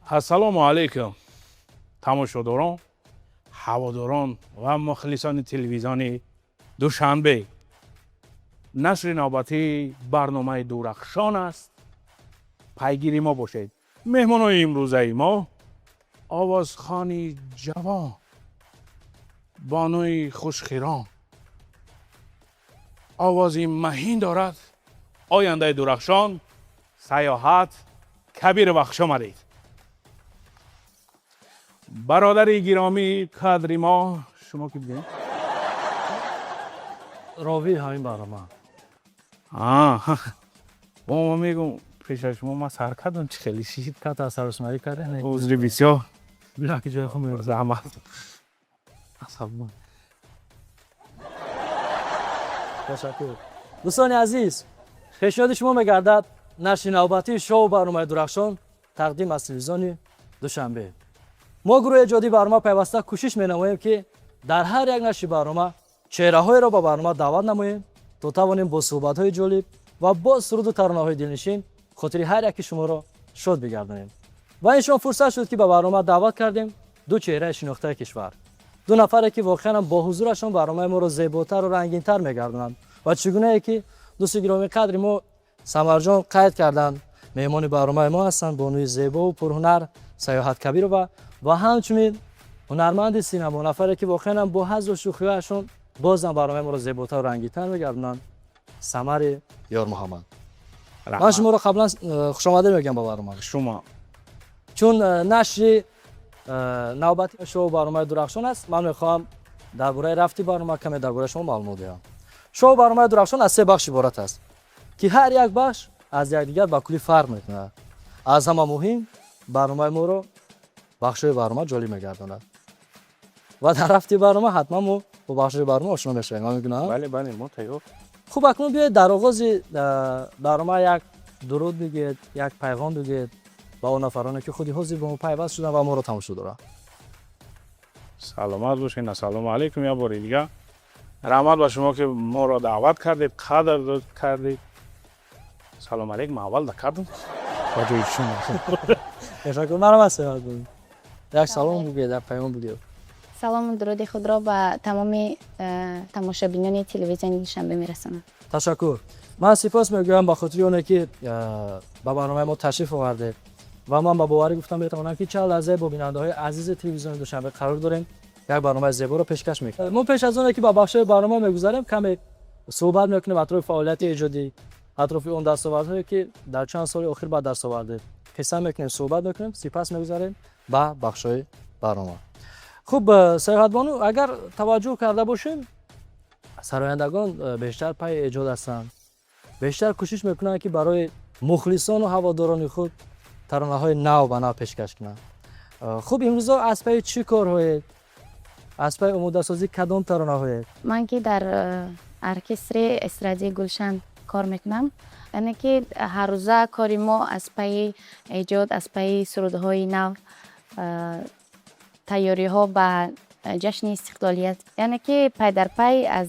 Ассалому алайкум, тамошодорон, ҳаводорон ва мухлисони телевизиони Душанбе. Нашри навбатии барномаи Дурахшон аст. Пайгири мо бошед. Меҳмонои имрӯзаи мо овозхони ҷавон, бонуи хушхиром, овози маҳин дорад, ояндаи дурахшон, Саёҳат Кабирова. Хуш омадед, бародари гиромӣ, қадри мо. Шумо ки будем? Ровии ҳамин барнома. Бо ма мегум, пеша шумо ма сар кардам, чӣ хеле шид. Ката сарусмарӣ карде. Узри бисёр. Била, ки ҷои хуб меёрд. Заҳмат. Асабмон. Ташаккур. Дӯстони азиз, пешниҳоди шумо мегардад нашри навбатии шоу барномаи Дурахшон, тақдим аз телевизиони Душанбе. Мо, гурӯҳи эҷодии барнома, пайваста кӯшиш менамоем, ки дар ҳар як нашри барнома чеҳраҳоеро ба барнома даъват намоем, то тавонем бо суҳбатҳои ҷолиб ва бо суруду таронаҳои дилнишин хотири ҳар яки шуморо шод бигардонем. Ва ин шом фурсат шуд, ки ба барнома даъват кардем ду чеҳраи шинохтаи кишвар, ду нафаре, ки воқеан бо ҳузурашон барномаи моро зеботару рангинтар мегардонанд. Ва чӣ гунае ки дӯсти гиромӣ қадри мо Самарҷон қайд карданд, меҳмони барномаи мо ҳастанд бонуи зебову пурҳунар Саёҳат Кабирова ва ҳамчунин ҳунарманди синамо, нафаре, ки воқеан бо ҳазлу шӯхиҳояшон бозам барномаи моро зеботару рангинтар мегардонанд, Самари Ёрмуҳаммад. Ман шуморо қаблан хушомадед мегӯям ба барнома. Шумо. Чун нашри навбати шоу барномаи Дурахшон аст, ман мехоҳам дар бораи рафти барнома каме дар бораи шумо маълумот диҳам. Шоу барномаи Дурахшон аз се бахш иборат аст, ки ҳар як бахш аз якдигар ба куллӣ фарқ мекунад. Аз ҳама муҳим, барномаи моро бахшҳои барнома ҷолиб мегардонад ва дар рафти барнома ҳатман мо бо бахшҳои барнома ошно мешавем. Ман мегӯям. Бале, мо тайёр. Хуб, акнун биёед, дар оғози барнома як дуруд бигӯед, як пайғом бигӯед ба он нафароне, ки худи ҳозир ба мо пайваст шуданд ва моро тамошо доранд. Саломат бошед. Ассалому алайкум як бори дига. Раҳмат ба шумо, ки моро даъват кардед, қадр кардед. Салом алейкум аввал кардам ба ҷои шумо. Ташаккур. Манам аз саёҳат будем, як салом бигӯед, як паём бигӯед. Салому дуруди худро ба тамоми тамошобинони телевизиони Душанбе мерасонам. Ташаккур. Ман сипос мегӯям ба хотири оне, ки ба барномаи мо ташриф овардед, ва ман ба боварӣ гуфтам метавонам, ки чанд лаҳзае бо бинандаҳои азизи телевизиони Душанбе қарор дорем, як барномаи зеборо пешкаш мекунем. Мо пеш аз оне ки ба бахшҳои барнома мегузарем, каме суҳбат мекунем атрофи фаъолияти эҷодӣ, атрофи он дастовардҳое, ки дар чанд соли охир ба даст овардед. Қисса мекунем, суҳбат мекунем, сипас мегузарем ба бахшҳои барнома. Хуб, Саёҳатбону, агар таваҷҷӯҳ карда бошем, сарояндагон бештар пайи эҷод ҳастанд, бештар кӯшиш мекунанд, ки барои мухлисону ҳаводорони худ таронаҳои нав ба нав пешкаш кунанд. Хуб, имрӯзо аз пайи чӣ корҳоед, аз пайи омодасозии кадом таронаҳоед? Ман ки дар оркестри эстрадии Гулшан кор мекунам, яъне ки ҳаррӯза кори мо аз пайи эҷод, аз пайи сурудҳои нав, тайёриҳо ба ҷашни истиқлолият, яъне ки пай дар пай аз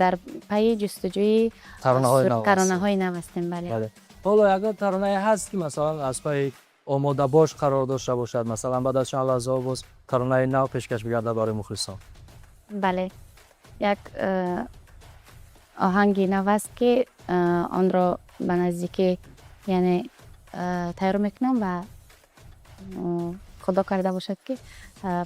дар пайи ҷустуҷӯи таронаҳои нав ҳастем, бале. Ҳоло ягон таронае ҳаст, ки масалан аз пайи омодабош қарор дошта бошад, масалан баъд аз чанд лаҳзаҳо боз таронаи нав пешкаш бигардад барои мухлисон? Бале, як оҳанги нав аст, ки онро ба наздикӣ, яъне, тайёр мекунам ва худо карда бошад, ки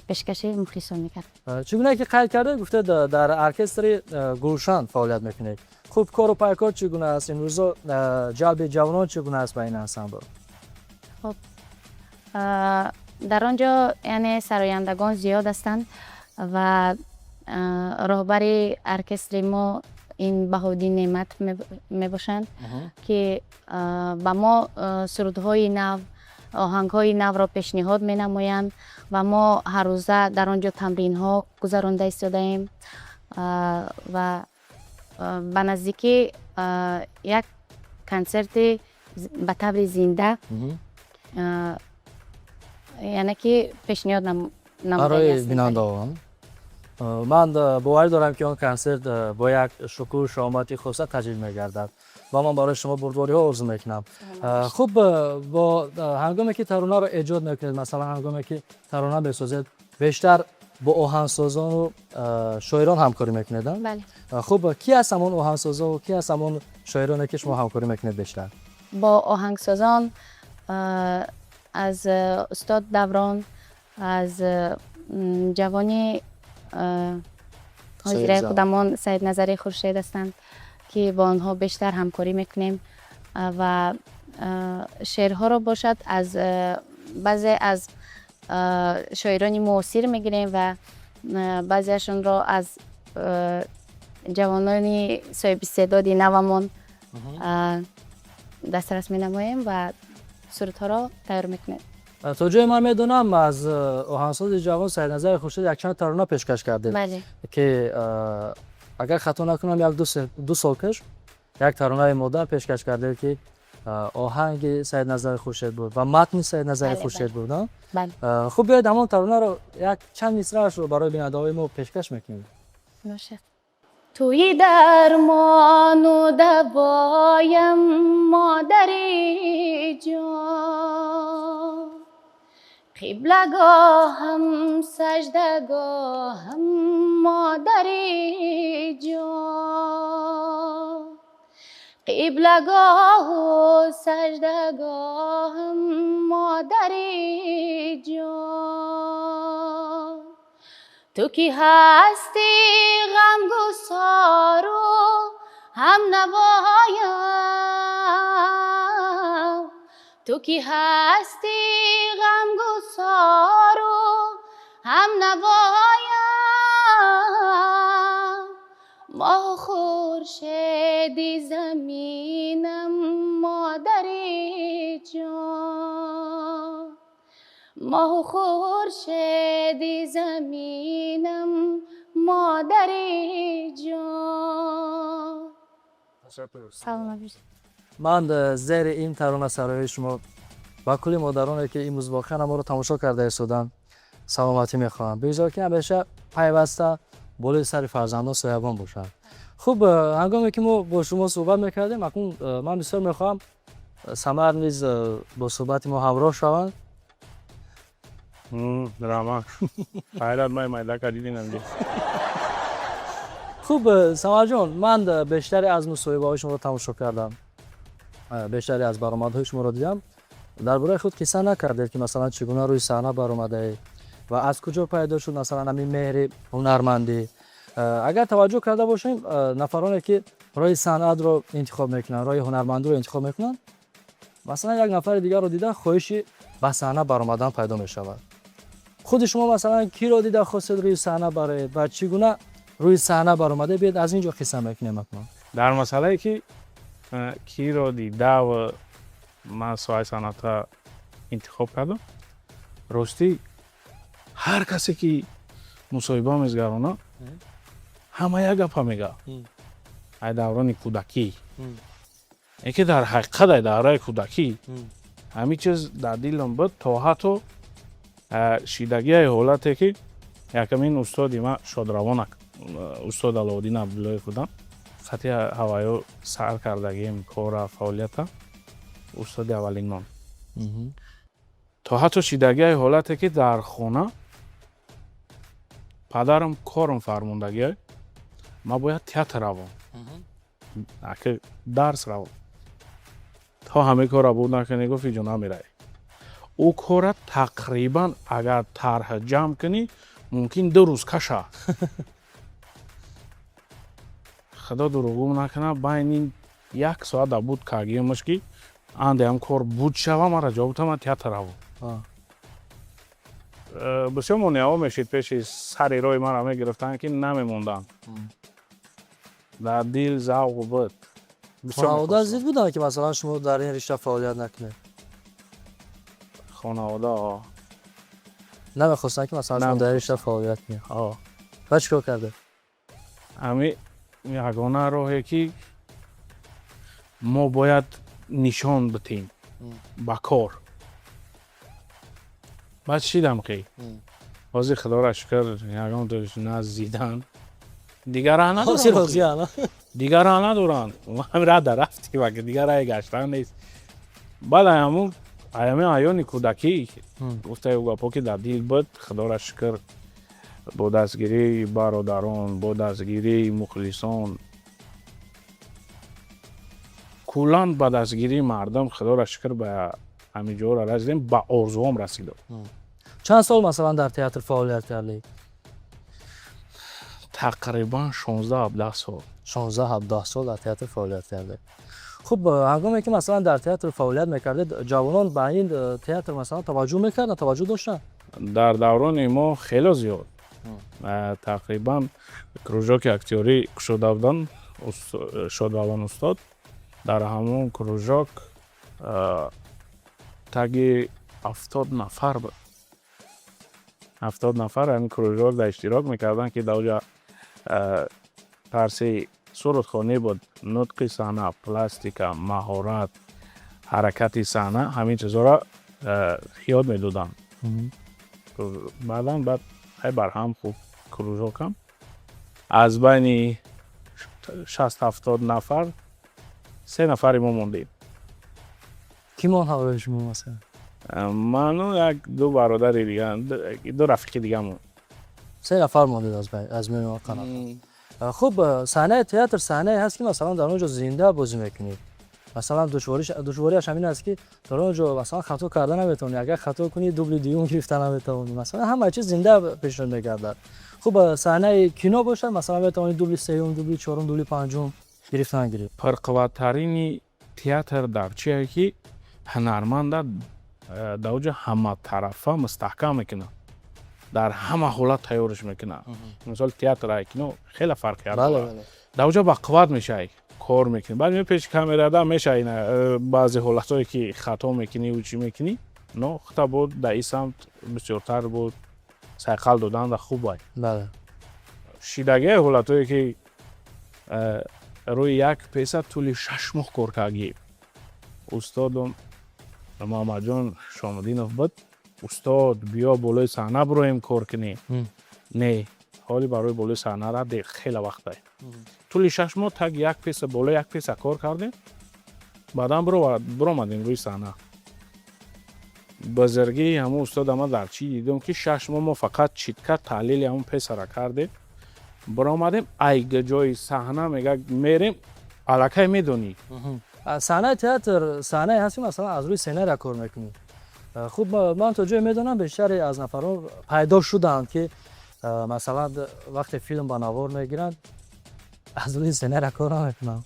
пешкаши мухлисон мекард. Чӣ гуна ки қайд кардед, гуфтед, дар оркестри Гулшан фаъолият мекунед. Хуб, кору пайкор чӣ гуна аст имрӯзо, ҷалби ҷавонон чӣ гуна аст ба ин ансамбл? Хуб, дар он ҷо, яъне, сарояндагон зиёд ҳастанд ва роҳбари оркестри мо ин Баҳоддин Неъмат мебошанд, ки ба мо сурудҳои нав, оҳангҳои навро пешниҳод менамоянд ва мо ҳаррӯза дар он ҷо тамринҳо гузаронда истодаем ва ба наздикӣ як консерти ба таври зинда, яъне ки, пешниҳод барои бинандаон. Ман боварӣ дорам, ки он консерт бо як шукӯҳу шаҳомати хоса таҷлил мегардад ва ман барои шумо бурдвориҳо орзу мекунам. Хуб, бо ҳангоме ки таронаро эҷод мекунед, масалан, ҳангоме ки тарона месозед, бештар бо оҳангсозону шоирон ҳамкорӣ мекунед? Бале. Хуб, ки аст ҳамон оҳангсозо, ки аст ҳамон шоироне, ки шумо ҳамкорӣ мекунед бештар? Бо оҳангсозон аз устод Даврон, аз ҷавони ҳозираи худамон Саидназари Хуршед ҳастанд, ки бо онҳо бештар ҳамкорӣ мекунем, ва шеърҳоро бошад, аз баъзе аз шоирони муосир мегирем ва баъзеашонро аз ҷавонони соҳибистеъдоди навамон дастрас менамоем ва сурудҳоро тайёр мекунем. То ҷое ман медонам, аз оҳангсози ҷавон Саидназари Хуршед якчанд тарона пешкаш кардем. Бале. Ки агар хато накунам, як ду сол пеш як таронаи модар пешкаш кардед, ки оҳанги Саидназари Хуршед буд ва матни Саидназари Хуршед буд. Бале. Хуб, биёед, ҳамон таронаро як чанд мисраашро барои бинандаҳои мо пешкаш мекунем. Бошад. Туи дармону давоям, модари ҷон, қиблагоҳам, саждагоҳам, модари ҷон, қиблагоҳу саждагоҳам, модари ҷон, ту ки ҳастӣ ғамгусору ҳамнавоям, ту ки ҳастӣ ғамгусору ҳамнавоям, моҳу хуршеди заминам, модари ҷон, моҳу хуршеди заминам, модари ҷон. Саломат бошед. Ман зери ин таронасароии шумо ба кулли модароне, ки имрӯз воқеан моро тамошо карда истоданд, саломатӣ мехоҳам. Бигзор, ки ҳамеша пайваста болои сари фарзандон соябон бошанд. Хуб, ҳангоме ки мо бо шумо суҳбат мекардем, акнун ман бисёр мехоҳам, Самар низ бо суҳбати мо ҳамроҳ шаванд. Раҳмат, хайрат, май майда кардидинам. Хуб, Самарҷон, ман бештаре аз мусоҳибаҳои шуморо тамошо кардам, бештаре аз баромадҳои шуморо дидам. Дар бораи худ қисса накардед, ки масалан чӣ гуна рӯи саҳна баромадаед ва аз куҷо пайдо шуд, масалан, ҳамин меҳри ҳунармандӣ. Агар таваҷҷӯҳ карда бошем, нафароне, ки роҳи санъатро интихоб мекунанд, роҳи ҳунармандиро интихоб мекунанд, масалан, як нафари дигарро дида, хоҳиши ба саҳна баромадан пайдо мешавад. Худи шумо, масалан, киро дида хостед рӯи саҳна бароед ва чӣ гуна рӯи саҳна баромада? Биёед, аз ин ҷо қисса мекунем акнун. Дар масъалае, ки киро дидав ман соҳаи санъатро интихоб кардам, ростӣ, ҳар касе ки мусоҳиба мезгарона, ҳама як гапа мега: ай даврони кӯдакӣ. Ки дар ҳақиқат, ай давраи кӯдакӣ ҳамин чиз дар дилам буд, то ҳатто шидагиаи ҳолате, ки якамин устоди ман шодравонак устод Алоуддин Абдуллоев будам. Хати ҳаваё сар кардагием кора, фаъолията, устоди аввалинмон. То ҳатто шидагиаи ҳолате, ки дар хона падарам корм фармондагиай, ман бояд театр равом, аки дарс равом, то ҳамаи корра буд накунӣ, гуфт, иҷо намеравӣ. Ӯ кора тақрибан агар тарҳ ҷамъ кунӣ, мумкин 2 рӯз каша. Худо дурӯғгӯ накунад, байни як соат да буд кагиёмаш, ки анде ҳам кор буд шава, мара ҷавоб та, ман театр равом. Бисёр монеаҳо мешид, пеши сари роҳи мара мегирифтанд, ки намемонданд. Дар дил завқ буд. Хонавода зид буданд, ки масалан шумо дар ин ришта фаъолият накунед? Хонавода. Намехостанд, ки масалан шумо дар ин ришта фаъолият кунед? Ва чӣ кор кардед? Ҳами ягона роҳе, ки мо бояд нишон битем ба кор, баъд шидам, ки Ҳозир, худоро шукр, ягон на зидан, дигар раҳ Ҳозир надоранд. розиян. Дигар раҳ надоранд. Ҳамин раҳ дар рафти, ваки дигар раҳи гаштан нест. Баъд ҳамун аями айёни кӯдакӣ гуфтаи гапҳо, ки дар дил буд, худоро шукр, бо дастгирии бародарон, бо дастгирии мухлисон, куллан ба дастгирии мардум, худоро шукр, ба ҳамин ҷоро расидем, ба орзуҳом расидем. Чанд сол, масалан, дар театр фаъолият кардед? Тақрибан 16-17 сол. 16-17 сол дар театр фаъолият кардед. Хуб, ҳангоме ки, масалан, дар театр фаъолият мекардед, ҷавонон ба ин театр, масалан, таваҷҷӯҳ мекарданд, таваҷҷӯҳ доштанд? Дар даврони мо хело зиёд. Тақрибан кружоки актёрӣ кушода буданд Шодравон устод. Дар ҳамон кружок таги 70 нафар буд. 70 нафар ҳамин кружок дар иштирок мекарданд, ки дар оҷа дарси сурудхонӣ буд, нутқи саҳна, пластика, маҳорат, ҳаракати саҳна, ҳамин чизҳоро ёд медоданд. Баъдан баъд ҳай барҳам хуб кружокам аз байни 60-70 нафар се нафари мо мондем. Кӣ монд ҳамроҳи шумо, масалан? Ману як ду бародари дига, ду рафиқи дигамон. Се нафар мондед аз миёни он қанафар. Хуб, саҳнаи театр саҳнае ҳаст, ки, масалан, дар он ҷо зинда бозӣ мекунед. Масалан, душвориаш ҳамин аст, ки дар он ҷо, масалан, хато карда наметавонӣ. Агар хато кунӣ, дубли дуюм гирифта наметавонӣ. Масалан, ҳама чиз зинда пешниҳод мегардад. Хуб, саҳнаи кино бошад, масалан, метавонӣ дубли сеюм, дубли чорум, дубли панҷум гирифтан гирифт. Пурқувваттарини театр дар чие, ки ҳунарманда дар оҷа ҳаматарафа мустаҳкам мекунад, дар ҳама ҳолат тайёрш мекунад. Мисол, театр ай кино хеле фарқият дорад. Дар оҷа бақувват мешавӣ, кор мекунӣ. Баъд меои пеши камерада, мешавӣ баъзе ҳолатҳое, ки хато мекунӣ, чӣ мекунӣ, но хута буд дар ин самт бисёртар буд сайқал додан да хуб ай. Шидагии ҳолатҳое, ки рӯи як пьеса тӯли 6 моҳ кор кардагӣ. Устодум Муҳаммадҷон Шомуддинов буд. Устод, биё болои саҳна бироем, кор кунем. Не, ҳоли барои болои саҳна ра хеле вақт ай. Тӯли 6 моҳ так як пьеса, болои як пьеса кор кардем, баъдан биромадем рӯи саҳна. Бузургии ҳамун устода ман дар чӣ дидум, ки 6 моҳ мо фақат читка таҳлили ҳамун пьесара кардем, биромадем, ай ҷои саҳна мега мерем, аллакай медонӣ. Саҳнаи театр саҳнае ҳаст, ки, масалан, аз рӯи сценария кор мекунӣ. Хуб, ман то ҷое медонам, бештаре аз нафарон пайдо шуданд, ки, масалан, вақте филм ба навор мегиранд, аз рӯи сценария кор намекунанд.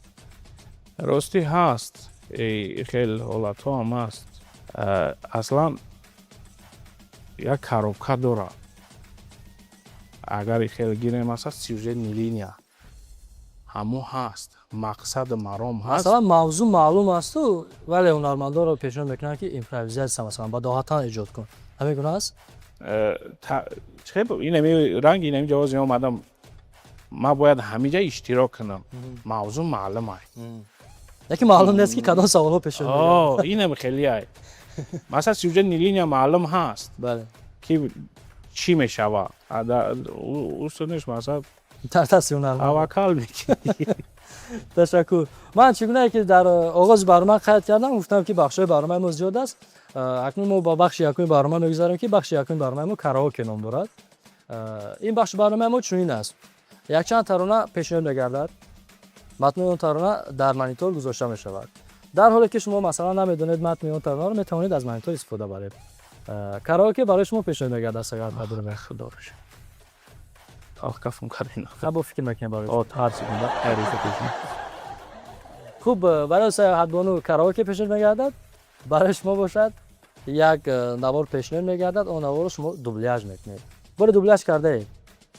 Ростӣ, ҳаст, хел ҳолатҳо ҳам ҳаст. Аслан як коробка дорад. Агар хел гирем, аста сюжетный линия ҳамо ҳаст, мақсаду маром ҳаст. Масалан, мавзӯъ маълум асту, вале ҳунармандонро пешниҳод мекунанд, ки импровизатсия, масалан, бадоҳатан эҷод кун. Ҳамин гуна аст? Инами ранги инами ҷавози омадам, ман бояд ҳамиҷа иштирок кунам, мавзӯъ маълум ай. Яке маълум нест, ки кадом саволҳо пешниҳод мекунанд. Инам хеле ай. Масалан, сюжетный линия маълум ҳаст, ки чӣ мешавад. Устоднеш, масалан, дар дасти ҳунарманд таваккал мекунӣ. Ташаккур. Ман чӣ гунае ки дар оғози барнома қайд кардам, гуфтам, ки бахшҳои барномаи мо зиёд аст. Акнун мо ба бахши якуми барнома мегузарем, ки бахши якуми барномаи мо караоке ном дорад. Ин бахши барномаи мо чунин аст: якчанд тарона пешниҳод мегардад, матни он тарона дар монитор гузошта мешавад. Дар ҳоле ки шумо, масалан, намедонед матни он таронаро, метавонед аз монитор истифода баред. Караоке барои шумо пешниҳод мегардад. Сагар. Худоро кафм кардин. Бо фикр мекунем барои тарсидам. Хуб, барои Саёҳатбону караоке пешниҳод мегардад, барои шумо бошад, як навор пешниҳод мегардад. Он наворро шумо дубляж мекунед. Боре дубляж кардаед?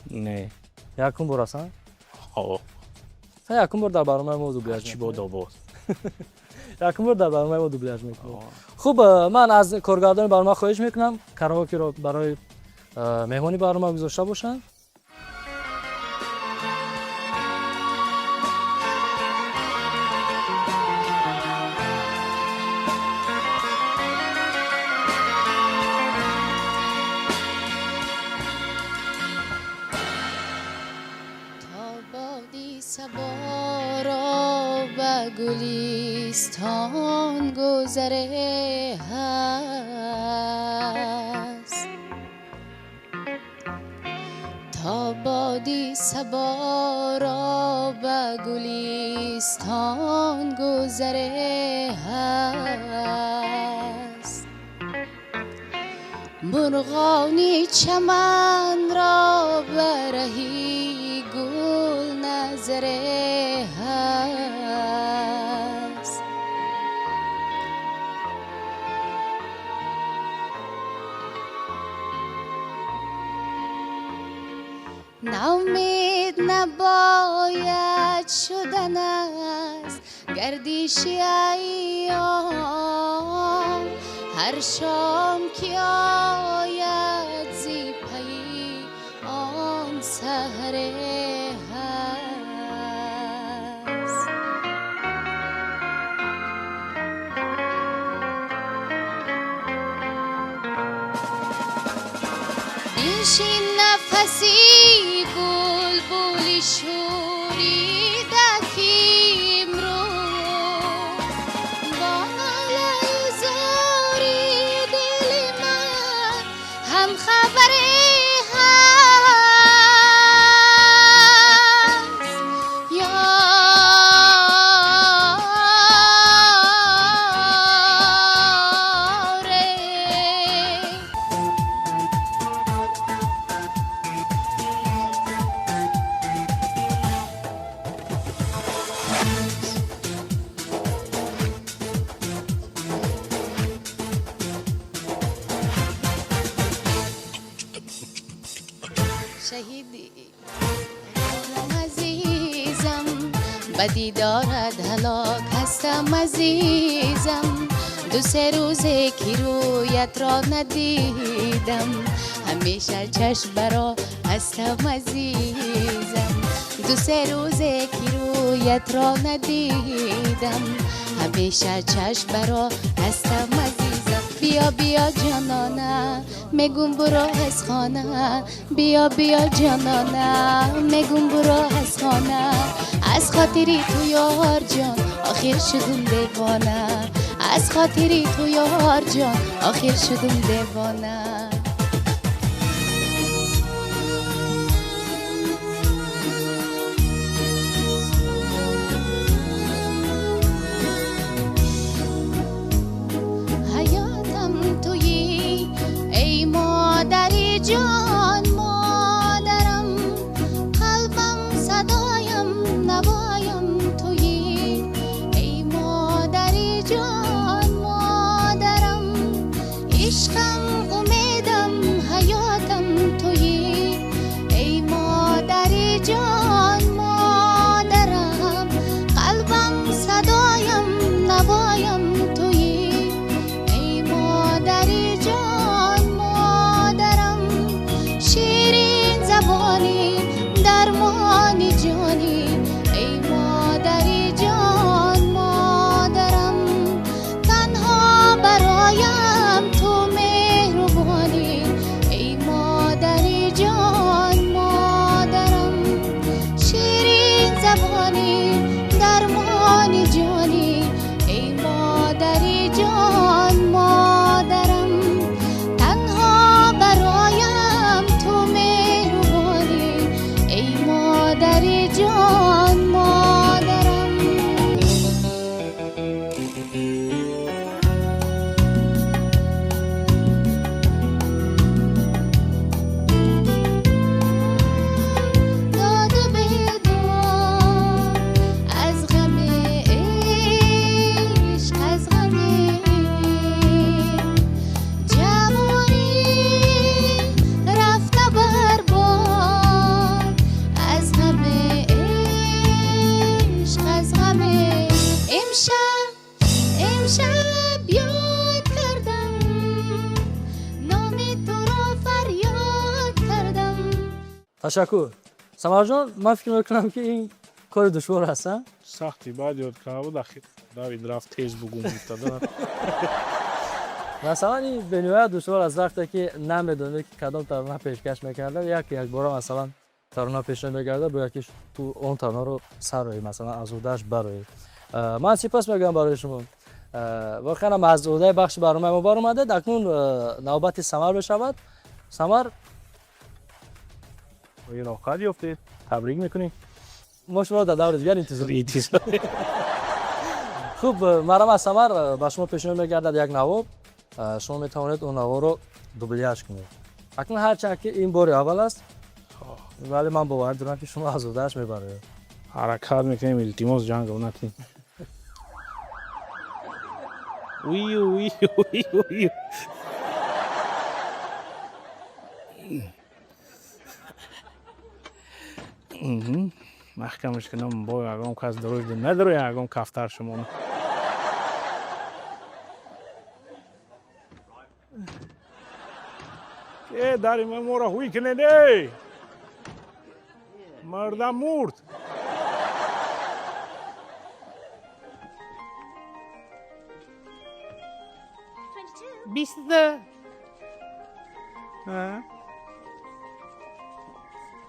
Не. Якум бор асан? Якум бор дар барномаи мо дубляж. Чӣ бодобод. Якум бор дар барномаи мо дубляж мекунед. Хуб, ман аз коргардони барнома хоҳиш мекунам, караокеро барои меҳмони барнома гузошта бошанд. Гулистон гузаре ҳаст, то боди сабо ро ба гулистон гузаре ҳаст. Мурғони чаман ро ба раҳи гул назаре ҳаст. Наумед набояд шудан аз гардиши айём, ҳар шом ки ояд зи пайи он саҳре ҳаст. Биншин нафаси булбули шӯрида, ки имрӯз бо налаи зори дили ман ҳамхабаре ҳаст. Ёре. Шаҳиди азизам, ба дидорат ҳалок ҳастам азизам. Ду се рӯзе ки рӯятро надидам, ҳамеша чашм баро ҳастам азизам. Ду се рӯзе ки рӯятро надидам, ҳамеша чашм баро ҳастам азизам. Биё, биё, ҷонона, мегум буро аз хона. Биё, биё, ҷонона, мегум буро аз хона. Аз хотири ту, ёр ҷон, охир шудум девона. Аз хотири ту, ёр ҷон, охир шудум девона. Ҳаётам туӣ, эй модари ҷон, модарам. Қалбам, садоям, навоям туӣ, эй модари ҷон, модарам. Ишқам, умедам, ҳаётам туӣ, эй модари ҷон, модарам. Қалбам, садоям, навоям туӣ, эй модари ҷон, модарам. Ширин забонӣ, дармони ҷонӣ, эй модари ҷон, модарам. Танҳо бароям ту меҳрубонӣ, эй модари ҷон, модарам. Ширин забонӣ, дармони ҷонӣ, эй модари ҷон, модарам. Танҳо бароям ту меҳрубонӣ, эй модари ҷон, модарам. Доду бедод аз ғами ишқ, аз ғами ҷавонӣ рафта барбод, аз ғами ишқ, аз ғами имшаб, имшаб ёд кардам, номи туро фарёд кардам. Ташаккур, Самарҷон. Ман фикр мекунам, ки ин кори душвор аст, а? Сахти, баъд ёд карда буд, ахир давид рафт, тез бугум гуфтада. Масалан, ин бениҳоят душвор аст, вақте ки намедонед, ки кадом тарона пешкаш мекарда. Як якбора, масалан, тарона пешниҳод мекарда, бояд ки ту он таронаро сароӣ, масалан, аз уҳдааш бароӣ. Ман сипос мегӯям барои шумо. Воқеан ҳам аз уҳдаи бахши барномаи мо баромадед. Акнун навбати Самар мешавад. Самар, роҳхат ёфтед, табрик мекунем. Мо шуморо дар даври дигар интизор. Хуб, марҳамат, Самар, ба шумо пешниҳод мегардад як навор. Шумо метавонед он наворро дубляж кунед. Акнун ҳарчанд ки ин бори аввал аст, вале ман боварӣ дорам, ки шумо аз уҳдааш мебароед. Ҳаракат мекунем. Илтимос, ҷанг накунем. Ую, ую, ую, ую. Маҳкамаш кунам, бо ягон кас дароҷ надароя, ягон кафтар шумо. Э, дари ман моро ҳуй кунед, эй! Мардам мурд. 22. А?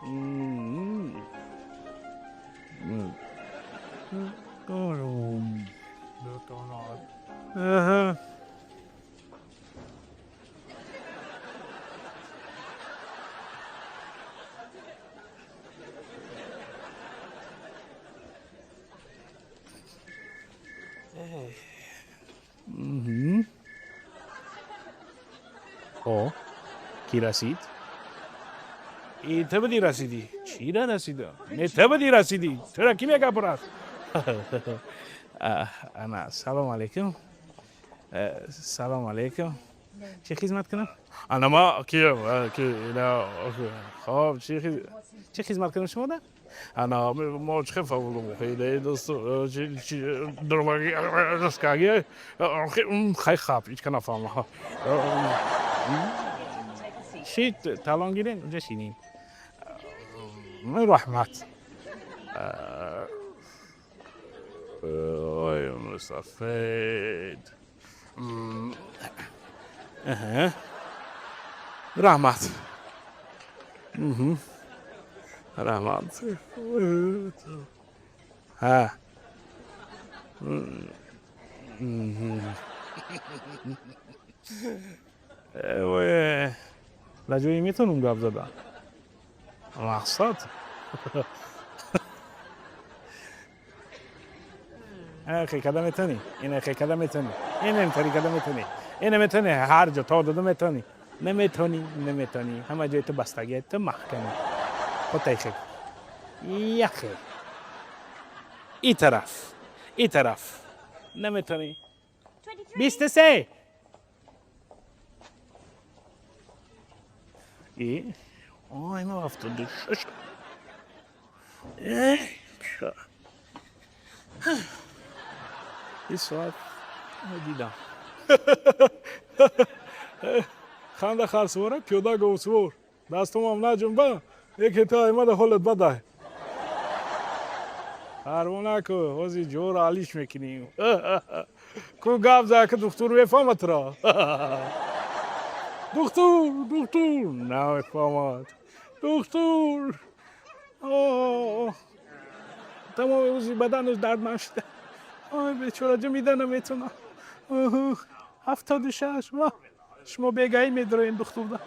М. М. Аҳа. Мгм. О, ки расид? И ту будӣ расидӣ? Чира расидам? Не, ту будӣ расидӣ. Тура ки мегапурад? Ана, салом алейкум. Салом алейкум. Чӣ хизмат кунам? Ана ма кием, ки ина хоб, чӣ хизмат кунам шумода? Ана мо чӣ фавлу хеле дӯст чи дурмаги раскаги хай хап ҳеч ка нафаҳма. Чи талон гирен, унҷа шинем. Раҳмат. Ой, мусафед. Аҳа. Раҳмат. Раҳмат. Ҳа. Ой, дар ҷое метавонам гап зада? Мақсад? Хе када метавонӣ? Ина хе када метавонӣ? Ина тари када метавонӣ? Ина метавонӣ ҳар ҷо то дода метавонӣ? Наметавонӣ, наметавонӣ. Ҳама ҷои ту бастагӣ, ту маҳкамӣ. Хотайхе. Яхе. И тараф. И тараф. Наметавонӣ. 23. И? Ой, ма 76. Ин соат дидам. Ханда харсувора, пиёда говсувор. Дастумам наҷунба, яке та аймада ҳолат бадай. Парво наку, ҳози ҷоро алиш мекунем. Ку гап за, ки духтур мефаҳмад туро. Духтур, духтур, намефаҳмад. Духтур. Тамоми узви баданаш дардманд шуда. Ой, бечора, ҷумида наметавонам. 76. Ва шумо бегаӣ медароем духтурда.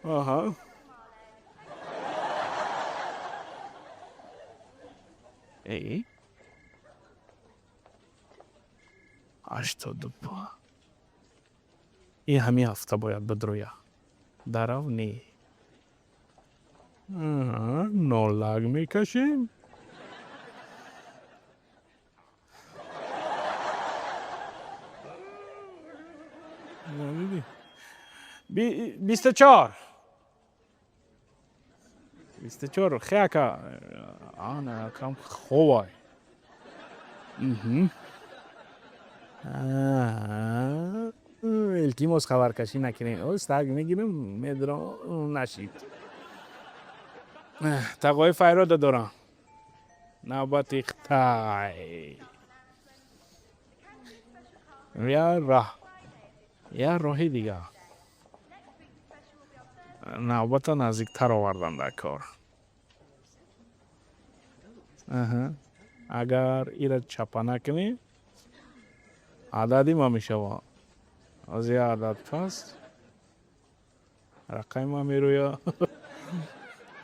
Аҳа. Эй? 85. Ин ҳамин ҳафта бояд бидроя. Дарав не. Нолак мекашем. 24. 24. Хе ака. Ана акам ховай. Илтимос, хабаркашӣ накунед. Стак мегирам, медурам, нашид. Тағои файрода дорам. Навбати тай. Я раҳ. Я роҳи дигар. Навбата наздиктар овардан дар кор. Агар ира чапа накунӣ, адади ма мешава. Аз я адад паст рақами ма мерӯя.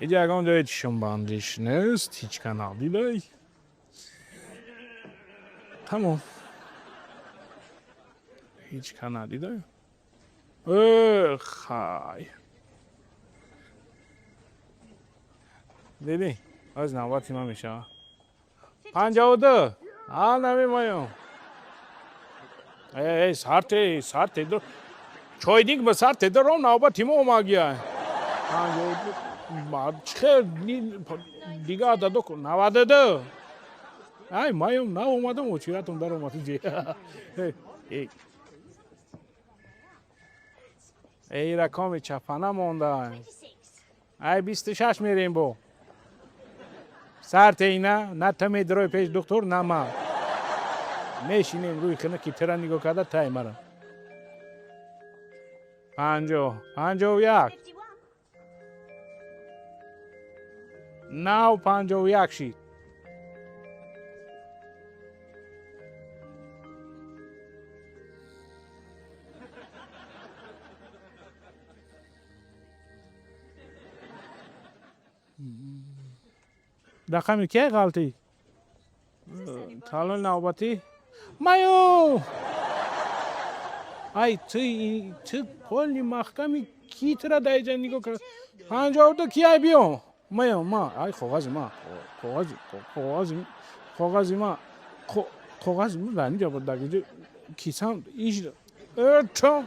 Иҷа ягон ҷои чишмбандиш нест, ҳеҷ ка надидай. Тамом, ҳеҷ ка надидай. Хай, дидӣ, аз навбати ман мешава. 52. А намемоям. Эй, сарте, сарте, чойник ба сар тедаром, навбати мо омагия. 52. Чихел дига ададо? 92. Ай, маём, нав омадам, очиратон даромад. Эй, рақами чапана монда. Ай, 26 мерем бо. Сарте ина, на та медрои пеш доктор, на ма. Мешинем рӯи хина, ки тира нигоҳ карда тай мара. 50, 51. Нав 51 шид. Рақами кия ғалтӣ? Талони навбатӣ маю. Ай, ту поли маҳками ки тира дар иҷа нигоҳ кард? 52 кияй? Биё, маё, ма. Ай, коғази ма, коғази, коғази, коғази ма, коғази ма дар инҷа буд, дар инҷа кисам иш то.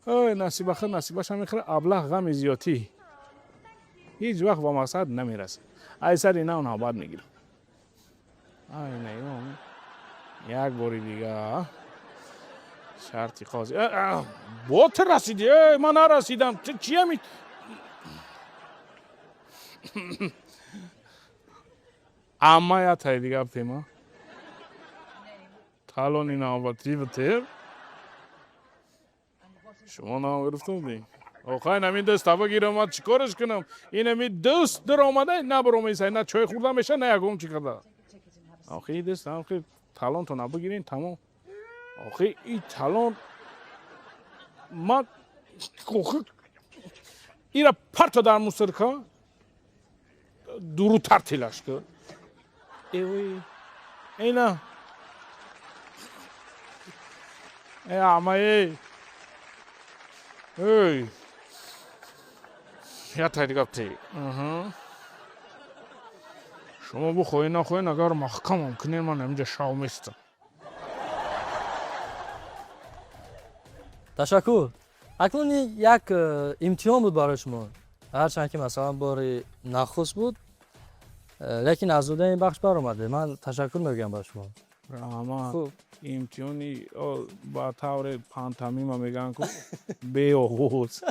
Ой, насиба хир, насибаша мехӯра. Аблаҳ ғами зиёдтӣ ҳеҷ вақт ба мақсад намерасад. Ай, сари нав навбат мегирам. Ай, наём, як бори дига шарти қози. Бо ту расидӣ, ман нарасидам. Ту чиями? Амма, я тай дига тема. Талони навбатӣ битер. Шумо нав гирифта будӣ. Охай, нами даста бигирам, ман чӣ кораш кунам? Инами даст даромада набаромесай, на чой хӯрда меша, на ягон чӣ карда. Охи, даст охи, талонтона бигирин, тамом. Охи, и талон ман охи ира парта дар мусорка, дурутар тилаш ку. Эвой, эйна, э, амаей, эй, я тай дига ти. Шумо бихоҳед, нахоҳед, агар маҳкамам кунед, ман ҳаминҷа шав местам. Ташаккур. Акнун як имтиҳон буд барои шумо, ҳарчанд ки масалан бори нахуст буд, лекин аз уҳдаи ин бахш баромадед. Ман ташаккур мегӯям ба шумо. Раҳмат. Хуб. Имтиҳони ба тавре пантомима мегӯянд ку, беовоз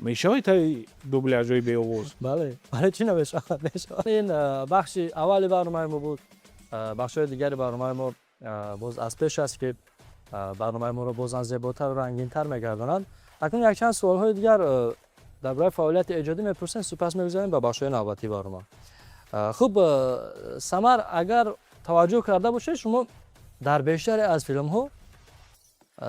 мешавад, таи дубляжои беовоз. Бале, бале, чӣ намешавад, мешавад. Ин бахши аввали барномаи мо буд. Бахшҳои дигари барномаи мо боз аз пеш аст, ки барномаи моро бозам зеботару рангинтар мегардонанд. Акнун якчанд суолҳои дигар дар бораи фаъолияти эҷодӣ мепурсем, сипас мегузарем ба бахшҳои навбатии барнома. Хуб, Самар, агар таваҷҷӯҳ карда бошед, шумо дар бештаре аз филмҳо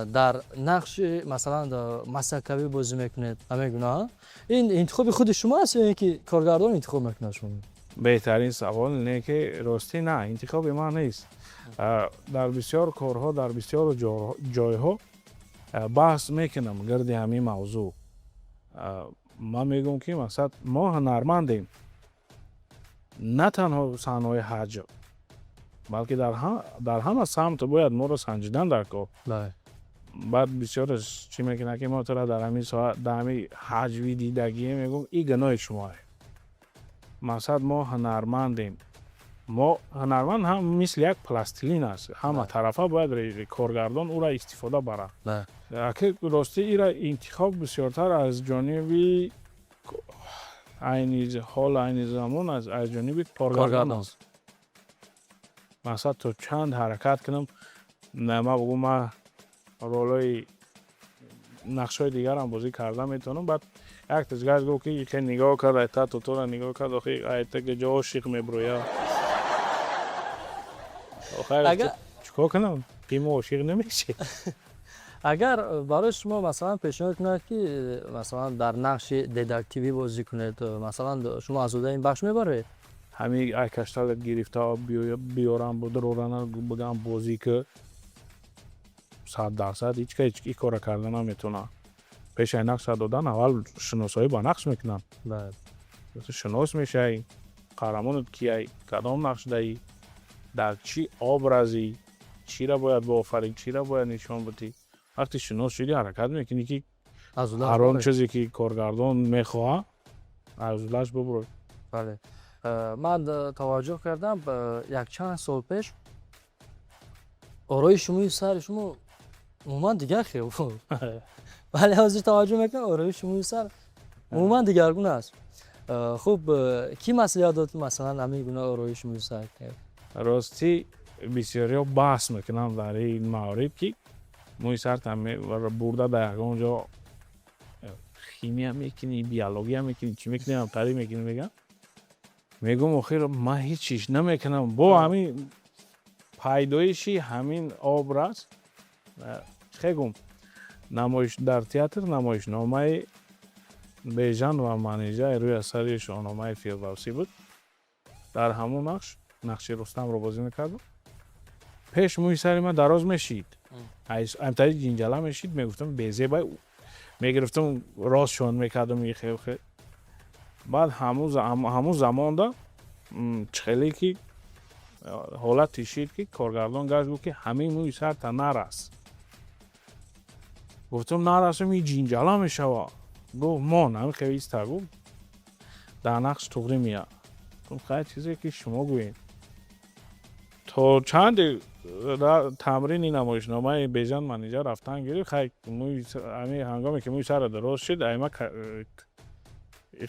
дар нақши масалан масакавӣ бозӣ мекунед, ҳамин гуна. Ин интихоби худи шумо аст ё ин ки коргардон интихоб мекунад шумо? Беҳтарин савол. Не, ки ростӣ на, интихоби ман нест. Дар бисёр корҳо, дар бисёр ҷойҳо баҳс мекунам гирди ҳамин мавзӯъ. Ман мегӯям, ки мақсад мо ҳунармандем, на танҳо саҳнаҳои ҳаҷв, балки дар ҳама самт бояд моро санҷидан дар кор. Баъд бисёраш чӣ мекунад, ки мо тура дар ҳамин соат дар ҳамин ҳаҷви дидагие. Мегӯм, и гуноҳи шумоае. Мақсад мо ҳунармандем. Мо ҳунарманд ҳам мисли як пластилин аст, ҳама тарафа бояд коргардон ӯра истифода барад. Аки ростӣ ира интихоб бисёртар аз ҷониби айни ҳол, айни замон аз ҷониби коргардон аст. Мақсад то чанд ҳаракат кунам, ман бугӯм, ман ролҳои нақшҳои дигарам бозӣ карда метавонам, баъд Якташ гашт, гуфт, ки хе нигоҳ кард, айта тотора нигоҳ кард, охи айта ки ҷо ошиқ меброя. Охир чикор кунам, ки мо ошиқ намешем. Агар барои шумо, масалан, пешниҳод кунад, ки масалан, дар нақши детективӣ бозӣ кунед, масалан, шумо аз уҳдаи ин бахш мебароед? Ҳамин ай кашталат гирифта биёрам, будрорана бигам, бозӣ ки, 100% ҳеҷ ка ин кора карда наметавонад. Пешаи нақша додан аввал шиносоӣ ба нақш мекунанд. Шинос мешавӣ, қаҳрамонат кияй, кадом нақш даҳӣ, дар чӣ образӣ, чиро бояд боофарӣ, чиро бояд нишон бидиҳӣ. Вақте шинос шудӣ, ҳаракат мекунӣ, ки аз уҳдааш ҳар он бароед. чизе, ки коргардон мехоҳад, аз уҳдааш бубурӣ. Бале. Ман таваҷҷӯҳ кардам, якчанд сол пеш ороиши мӯи сари шумо умуман дигар хел буд, вале ҳозир таваҷҷӯҳ мекунам, ороиши мӯи сар умуман дигаргун аст. Хуб, кӣ маслиҳат дод, ки масалан, ҳамин гуна ороиши мӯи сар кунед? Ростӣ, бисёриҳо баҳс мекунанд дар ин маврид, ки мӯи сартам бурда дар ягон ҷо химия мекунӣ, биология мекунӣ, чӣ мекунӣ, ҳамтарӣ мекунӣ, мегӯям. Мегӯм, охир ман ҳеҷ чиз намекунам. Бо ҳамин пайдоиши ҳамин образ, чӣ гум, намоиш дар театр, намоишномаи Бежан ва Манижа рӯи асари Шоҳномаи Фирдавсӣ буд. Дар ҳамон нақш, нақши Рустамро бозӣ мекардам. Пеш мӯи сари ман дароз мешид, ҳамтари ҷинҷала мешид, мегуфтам, безебай, мегирифтам, ростшон мекардам. Хел баъд ҳамун замонда чихеле ки ҳолате шид, ки коргардон гашт, гуфт, ки ҳамин мӯи сарта нарас. Гуфтам, нарасам, и ҷинҷала мешава. Гуфт, мон, ҳамин хел иста, гуфт, дар нақш туғрӣ меяд. Гуфт, хай, чизе ки шумо гӯед. То чанде тамрини намоишномаи Бежан Манижа рафтан гирифт. Хай, ҳамин ҳангоме ки мӯи сара дароз шуд, айма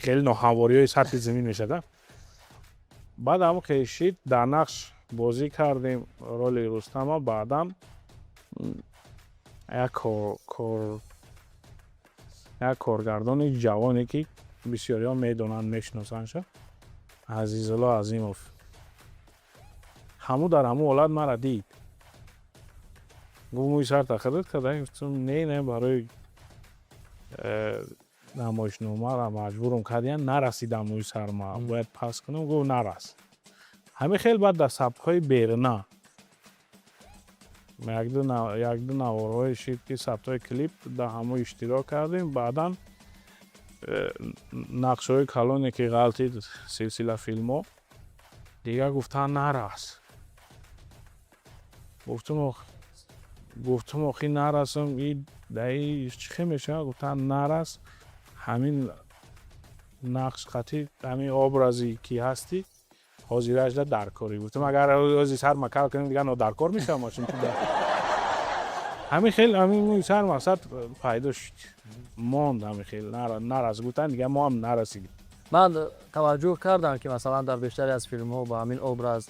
хеле ноҳамвориҳои сатҳи замин мешада. Баъд ҳамон ки шид, дар нақш бозӣ кардем роли Рустама. Баъдан як коргардони ҷавоне, ки бисёриҳо медонанд, мешиносандша, Азизулло Азимов, ҳамун дар ҳамун ҳолат мара дид, гуфт, мӯи сарта худат карда? Гуфтам, не, не, барои намоишномаро маҷбурам кардиян, нарасидам мӯи сарма, бояд пас кунам. Гуфт, нарас. Ҳамин хел баъд дар сабтҳои беруна якду наворҳое шид, ки сабтҳои клип, дар ҳамон иштирок кардем. Баъдан нақшҳои калоне, ки ғалтид, силсила филмҳо, дигар гуфтан, нарас. Гуфтум, охи нарасам, и даи чӣ хел мешавад? Гуфтан, нарас, ҳамин нақш қатӣ, ҳамин образе ки ҳастӣ, ҳозиражда даркорӣ. Гуфтам, агар ози сар макал кунем, дигар нодаркор мешавам. Чунки ҳамин хел ҳамин мӯи сар, мақсад, пайдо шуд, монд. Ҳамин хел нарас гуфтан, дигар мо ҳам нарасидем. Ман таваҷҷӯҳ кардам, ки масалан, дар бештари аз филмҳо ба ҳамин образ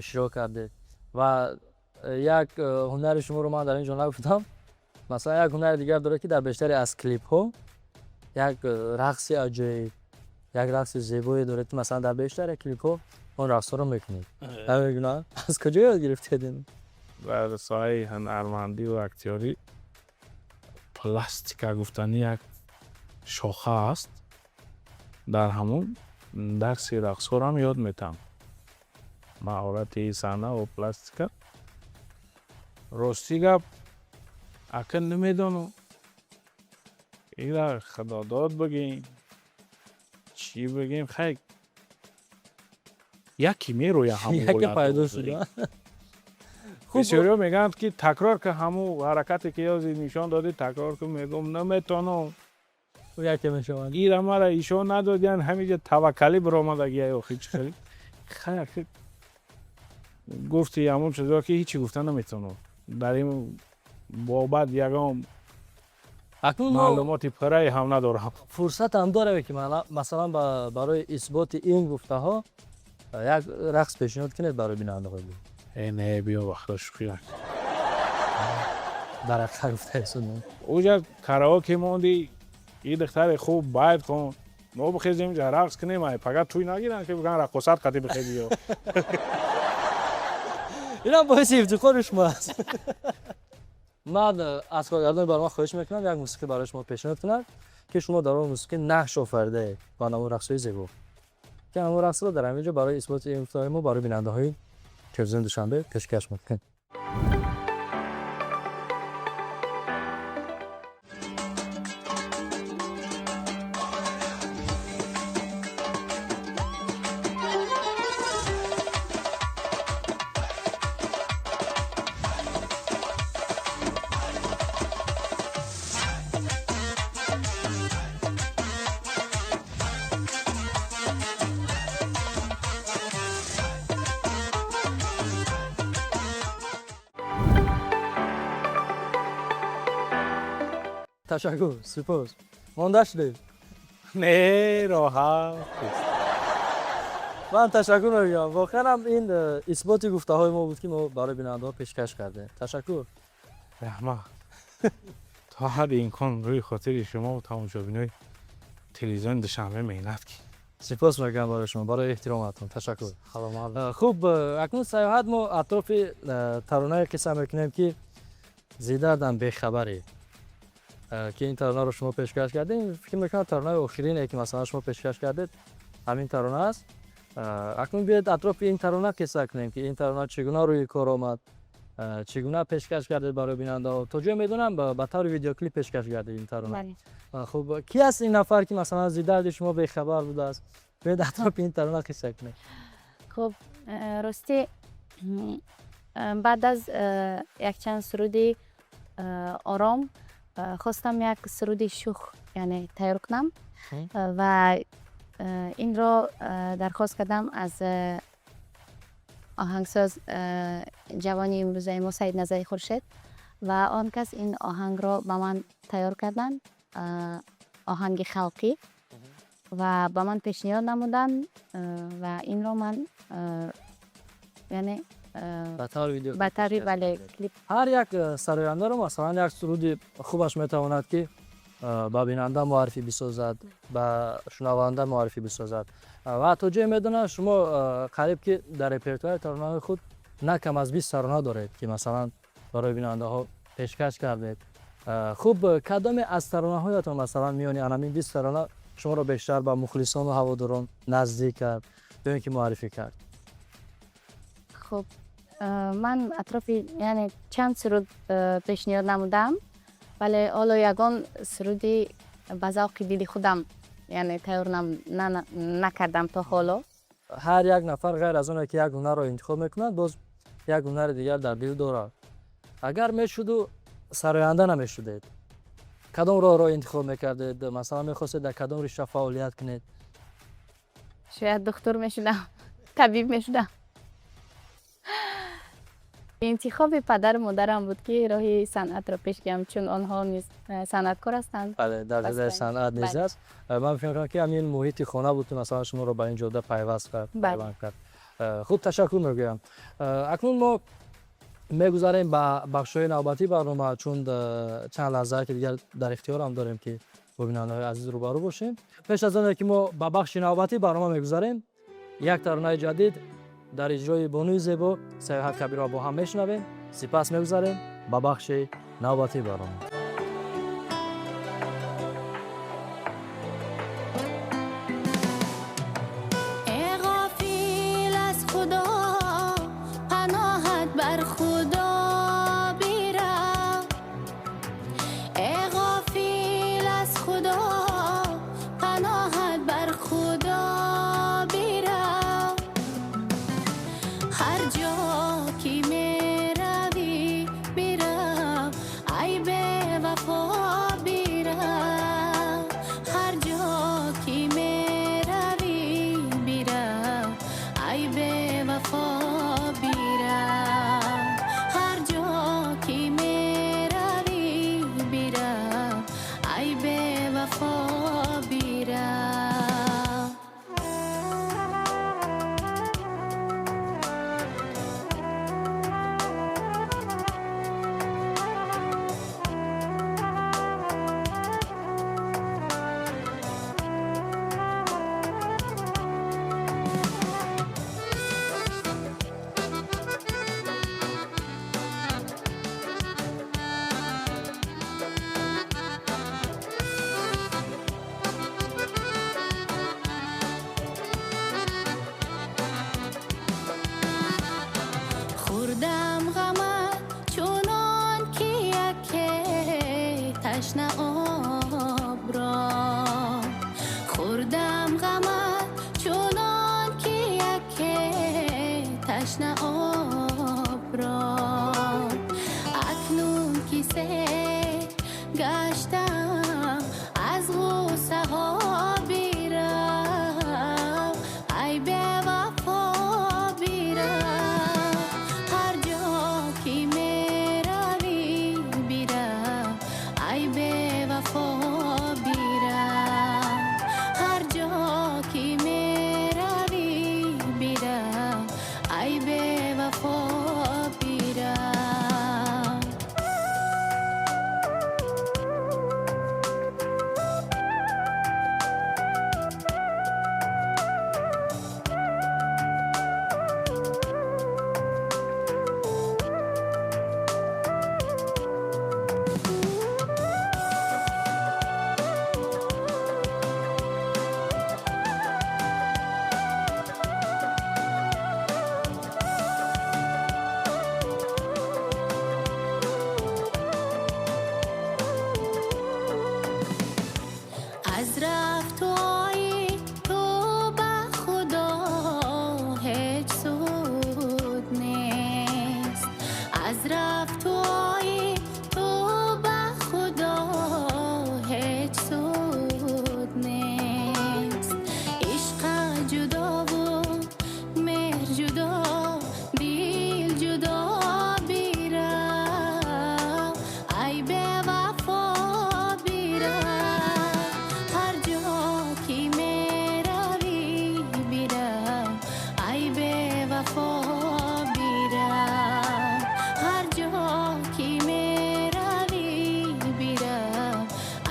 иштирок кардед ва як ҳунари шуморо ман дар ин ҷо нагуфтам. Масалан, як ҳунари дигар дорад, ки дар бештари аз клипҳо як рақси аҷоиб, як рақси зебое доред, ки масалан, дар бештари клипҳо он рақсҳоро мекунед. Намедонам, аз куҷо ёд гирифтед ин? Дар соҳаи ҳунармандию актёрӣ пластика гуфтанӣ як шоха аст. Дар ҳамон дарси рақсҳоро ҳам ёд метаҳам, маҳорати саҳна ва пластика. Ростӣ гап, ака, намедонам, ира худодод бигем, чӣ бигем. Хай, яке мероя. Яке пайдо шуда. Бисёриҳо мегӯянд, ки такрор ка, ҳамун ҳаракате, ки ёзи нишон додӣ, такрор кун. Мегӯм, наметонам. Яке мешавад. Ира мара ишон надодиян, ҳамиҷа таваккалӣ биромадагия. Охи чӣ хеле, хай, гуфти, ҳамон чизо, ки ҳичи гуфта наметавонам дар ин бобат, ягон Акнун маълумоти пуррае ҳам надорам. Фурсат ҳам дорем, ки масалан, барои исботи ин гуфтаҳо як рақс пешниҳод кунед барои бинандаҳои мо. Э, не, биё, вақта шӯхӣ. Дар ҳақиқат гуфтаесуд. Уҷа караоке мондӣ. И духтари хуб байт хон, мо бихезем ҷа рақс кунем, ай пага тӯй нагиранд, ки бигӯянд раққосат қати бихези ё. Инам боиси ифтихори шумо аст. Ман аз коргардони барнома хоҳиш мекунам, як мусиқӣ барои шумо пешниҳод кунад, ки шумо дар он мусиқӣ нақш офаридаед ба ҳамон рақсҳои зебо, ки ҳамон рақсро дар ҳамин ҷо барои исботи ин гуфтаҳои мо барои бинандаҳои телевизиони Душанбе пешкаш мекунем. Ташаккур, сипос. Монда шудед? Не, роҳат. Ман ташаккур мегӯям. Воқеан ҳам ин исботи гуфтаҳои мо буд, ки мо барои бинандаҳо пешкаш кардем. Ташаккур. Раҳмат. То ҳадди имкон рӯи хотири шумо тамошобинои телевизиони Душанбе меҳнат ки. Сипос мегӯям барои шумо, барои эҳтироматон. Ташаккур. Саломат. Хуб, акнун саёҳат мо атрофи таронае қисса мекунем, ки «Зи дардам бехабарӣ», ки ин таронаро шумо пешкаш кардем. Фикр мекунам, таронаи охирине, ки масалан шумо пешкаш кардед, ҳамин тарона аст. Акнун биёед атрофи ин тарона қисса кунем, ки ин тарона чӣ гуна рӯи кор омад, чӣ гуна пешкаш кардед барои бинандаҳо. То ҷое медонам, ба таври видеоклип пешкаш кардед ин тарона. Бале. Хуб, ки аст ин нафар, ки масалан зи дарди шумо бехабар будааст? Биёед атрофи ин тарона қисса кунем. Хуб, ростӣ, баъд аз якчанд суруди ором хостам як суруди шух, яъне, тайёр кунам ва инро дархост кардам аз оҳангсоз ҷавони имрӯзаи мо Саидназари Хуршед, ва он кас ин оҳангро ба ман тайёр карданд, оҳанги халқӣ, ва ба ман пешниҳод намуданд, ва инро ман, яъне, ба таври видео ба таври, бале, клип. Ҳар як сарояндаро масалан як суруди хубаш метавонад, ки ба бинанда муаррифӣ бисозад, ба шунаванда муаррифӣ бисозад. Ва то ҷое медонам, шумо қариб ки дар репертуари таронаҳои худ на кам аз 20 тарона доред, ки масалан барои бинандаҳо пешкаш кардед. Хуб, кадоме аз таронаҳоятон масалан миёни анамин 20 тарона шуморо бештар ба мухлисону ҳаводорон наздик кард ё ин ки муаррифӣ кард? Хуб, ман атрофи, яъне, чанд суруд пешниҳод намудам, вале ҳоло ягон суруди ба завқи дили худам, яъне, тайёр накардам то ҳоло. Ҳар як нафар ғайр аз оне ки як ҳунарро интихоб мекунад, боз як ҳунари дигар дар дил дорад. Агар мешуду сароянда намешудед, кадом роҳро интихоб мекардед? Масалан, мехостед дар кадом ришта фаъолият кунед? Шояд духтур мешудам, табиб мешудам. Интихоби падару модарам буд, ки роҳи санъатро пеш гирам, чун онҳо низ санъаткор ҳастанд. Бале, дар ҷодаи санъат низ аст. Ман фикр мекунам, ки ҳамин муҳити хона буд, ки масалан шуморо ба ин ҷода пайваст кард, пайванд кард. Хуб, ташаккур мегӯям. Акнун мо мегузарем ба бахшҳои навбатии барнома, чун чанд лаҳзае ки дигар дар ихтиёрам дорем, ки бо бинандаҳои азиз рӯбарӯ бошем. Пеш аз оне ки мо ба бахши навбатии барнома мегузарем, як таронаи ҷадид дар иҷрои бонуи зебо Саёҳат Кабирова бо ҳам мешунавем, сипас мегузарем ба бахши навбатии барнома. Э ғофил аз Худо, паноҳат бар Худо бирав. Э ғофил аз Худо, паноҳат бар Худо бирав. Ҳар ҷо ки меравӣ, бирав, ай. Ташна обро, акнун ки сер гаштам аз ғуссаҳо бирав, ай бевафо бирав, ҳар ҷо ки меравӣ бирав, ай бевафо бирав, ҳар ҷо ки меравӣ бирав, ай бевафо бирав. Аз рафтуои ту ба Худо ҳеҷ суд нест, аз рафтуои ту ба Худо ҳеҷ суд нест. Ишқа ҷудову меҳр ҷудо, дил ҷудо бирав, ай бевафо бирав, ҳар ҷо ки меравӣ бирав, ай бевафо бирав, ҳар ҷо ки меравӣ бирав,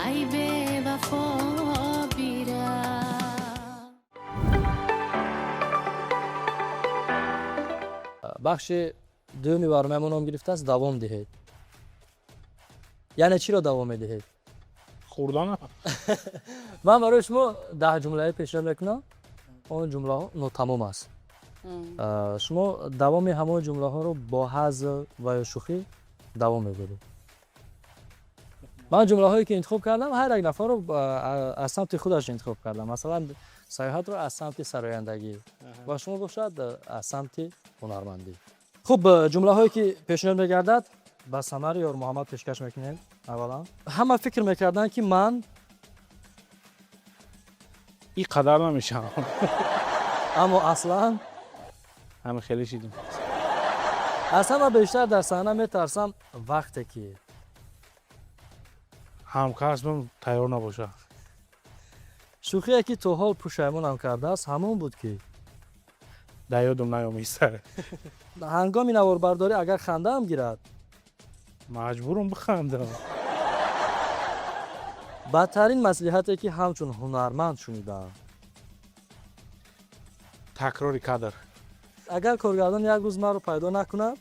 ай бевафо бирав. Бахши дуюми барномаи мо ном гирифтааст «Давом диҳед». Яъне чиро давом медиҳед? Хӯрдана. Ман барои шумо 10 ҷумлае пешниҳод мекунам, он ҷумлаҳо нотамом аст. Шумо давоми ҳамон ҷумлаҳоро бо ҳазл ва ё шӯхӣ давом мебаред. Ман ҷумлаҳое ки интихоб кардам, ҳар як нафарро аз самти худаш интихоб кардам. Масалан, Саёҳатро аз самти сарояндагӣ ва шумо бошад, аз самти ҳунармандӣ. Хуб, ҷумлаҳое ки пешниҳод мегардад, ба Самари Ёрмуҳаммад пешкаш мекунем. Аввалан, ҳама фикр мекарданд, ки ман Ин қадар намешавам. Аммо аслан Ҳама хеле шидим. Аз ҳама бештар дар саҳна метарсам вақте ки Ҳамкасбам тайёр набошад. Шӯхие ки то ҳол пушаймонам кардааст, ҳамон буд ки Дар ёдам наёмеиста. Ҳангоми наворбардорӣ агар хандаам гирад Маҷбурам бихандам. Бадтарин маслиҳате ки ҳамчун ҳунарманд шунидаам? Такрори кадр. Агар коргардон як рӯз маро пайдо накунад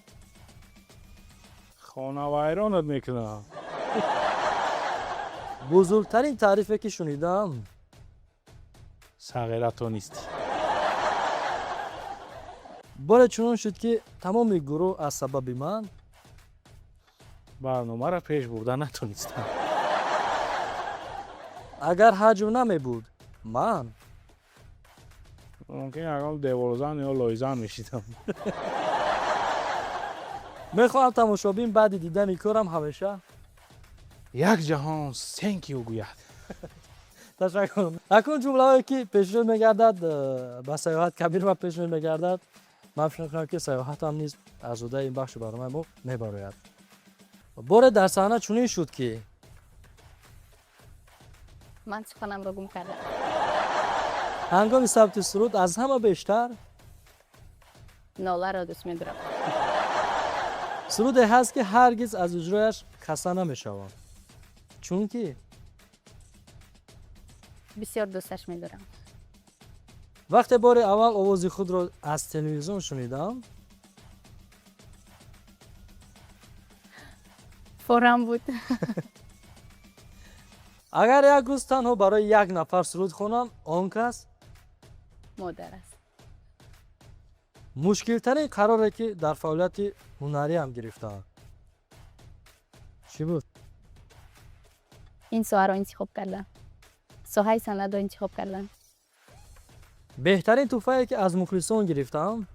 Хонавайронат мекунам. Бузургтарин таърифе ки шунидаам? Сағира то нистӣ. Боре чунон шуд, ки тамоми гурӯҳ аз сабаби ман Барномаро пеш бурда натонистам. Агар ҳаҷв намебуд, ман Мумкин ягон деворзан ё лойзан мешидам. Мехоҳам тамошобин баъди дидани корам ҳамеша як ҷаҳон thank you гӯяд. Ташаккур. Акнун ҷумлаҳое ки пешниҳод мегардад, ба Саёҳат Кабирова пешниҳод мегардад. Ман фикр мекунам, ки Саёҳатам низ аз уҳдаи ин бахши барномаи мо мебарояд. Боре дар саҳна чунин шуд, ки Ман суханамро гум кардам. Ҳангоми сабти суруд аз ҳама бештар Ноларо дӯст медорам. Суруде ҳаст, ки ҳаргиз аз иҷрояш хаста намешавам, чунки бисёр дӯсташ медорам. Вақте бори аввал овози худро аз телевизион шунидам форам буд. Агар як рӯз танҳо барои як нафар суруд хонам, он кас модар аст. Мушкилтарин қароре, ки дар фаъолияти ҳунариам гирифтаам, чӣ буд? Ин соҳаро интихоб кардам, соҳаи санъатро интихоб кардам. Беҳтарин тӯҳфае, ки аз мухлисон гирифтаам?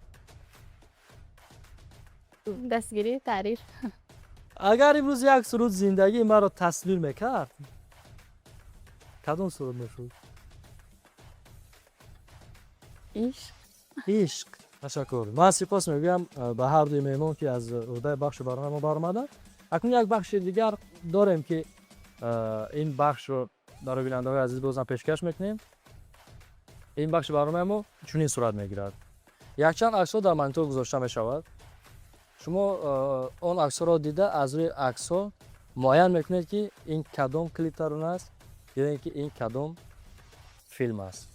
Дастгирӣ, таъриф. Агар имрӯз як суруд зиндагии маро тасвир мекард, кадом суруд мешуд? Ишқ. Ишқ. Ташаккур. Ман сипос мегӯям ба ҳар дуи меҳмон, ки аз уҳдаи бахши барномаи мо баромаданд. Акнун як бахши дигар дорем, ки ин бахшро барои бинандаҳои азиз бозам пешкаш мекунем. Ин бахши барномаи мо чунин сурат мегирад: якчанд аксҳо дар монитор гузошта мешавад. Шумо он аксҳоро дида, аз рӯи аксҳо муайян мекунед, ки ин кадом клип тарона аст ё ин ки ин кадом филм аст.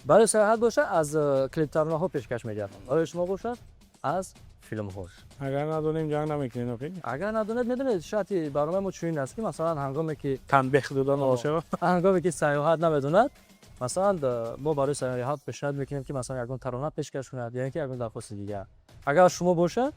Барои Саёҳат бошад, аз клиптаронаҳо пешкаш мегардам, барои шумо бошад, аз филмҳо. Агар надонем, ҷанг намекунем, охи? Агар надонед, медонед, шарти барномаи мо чунин аст, ки масалан, ҳангоме ки танбеҳ дода нашавад. Ҳангоме ки Саёҳат намедонад, масалан, мо барои Саёҳат пешниҳод мекунем, ки масалан ягон тарона пешкаш кунад ё ин ки ягон дархости дигар. Агар шумо бошад,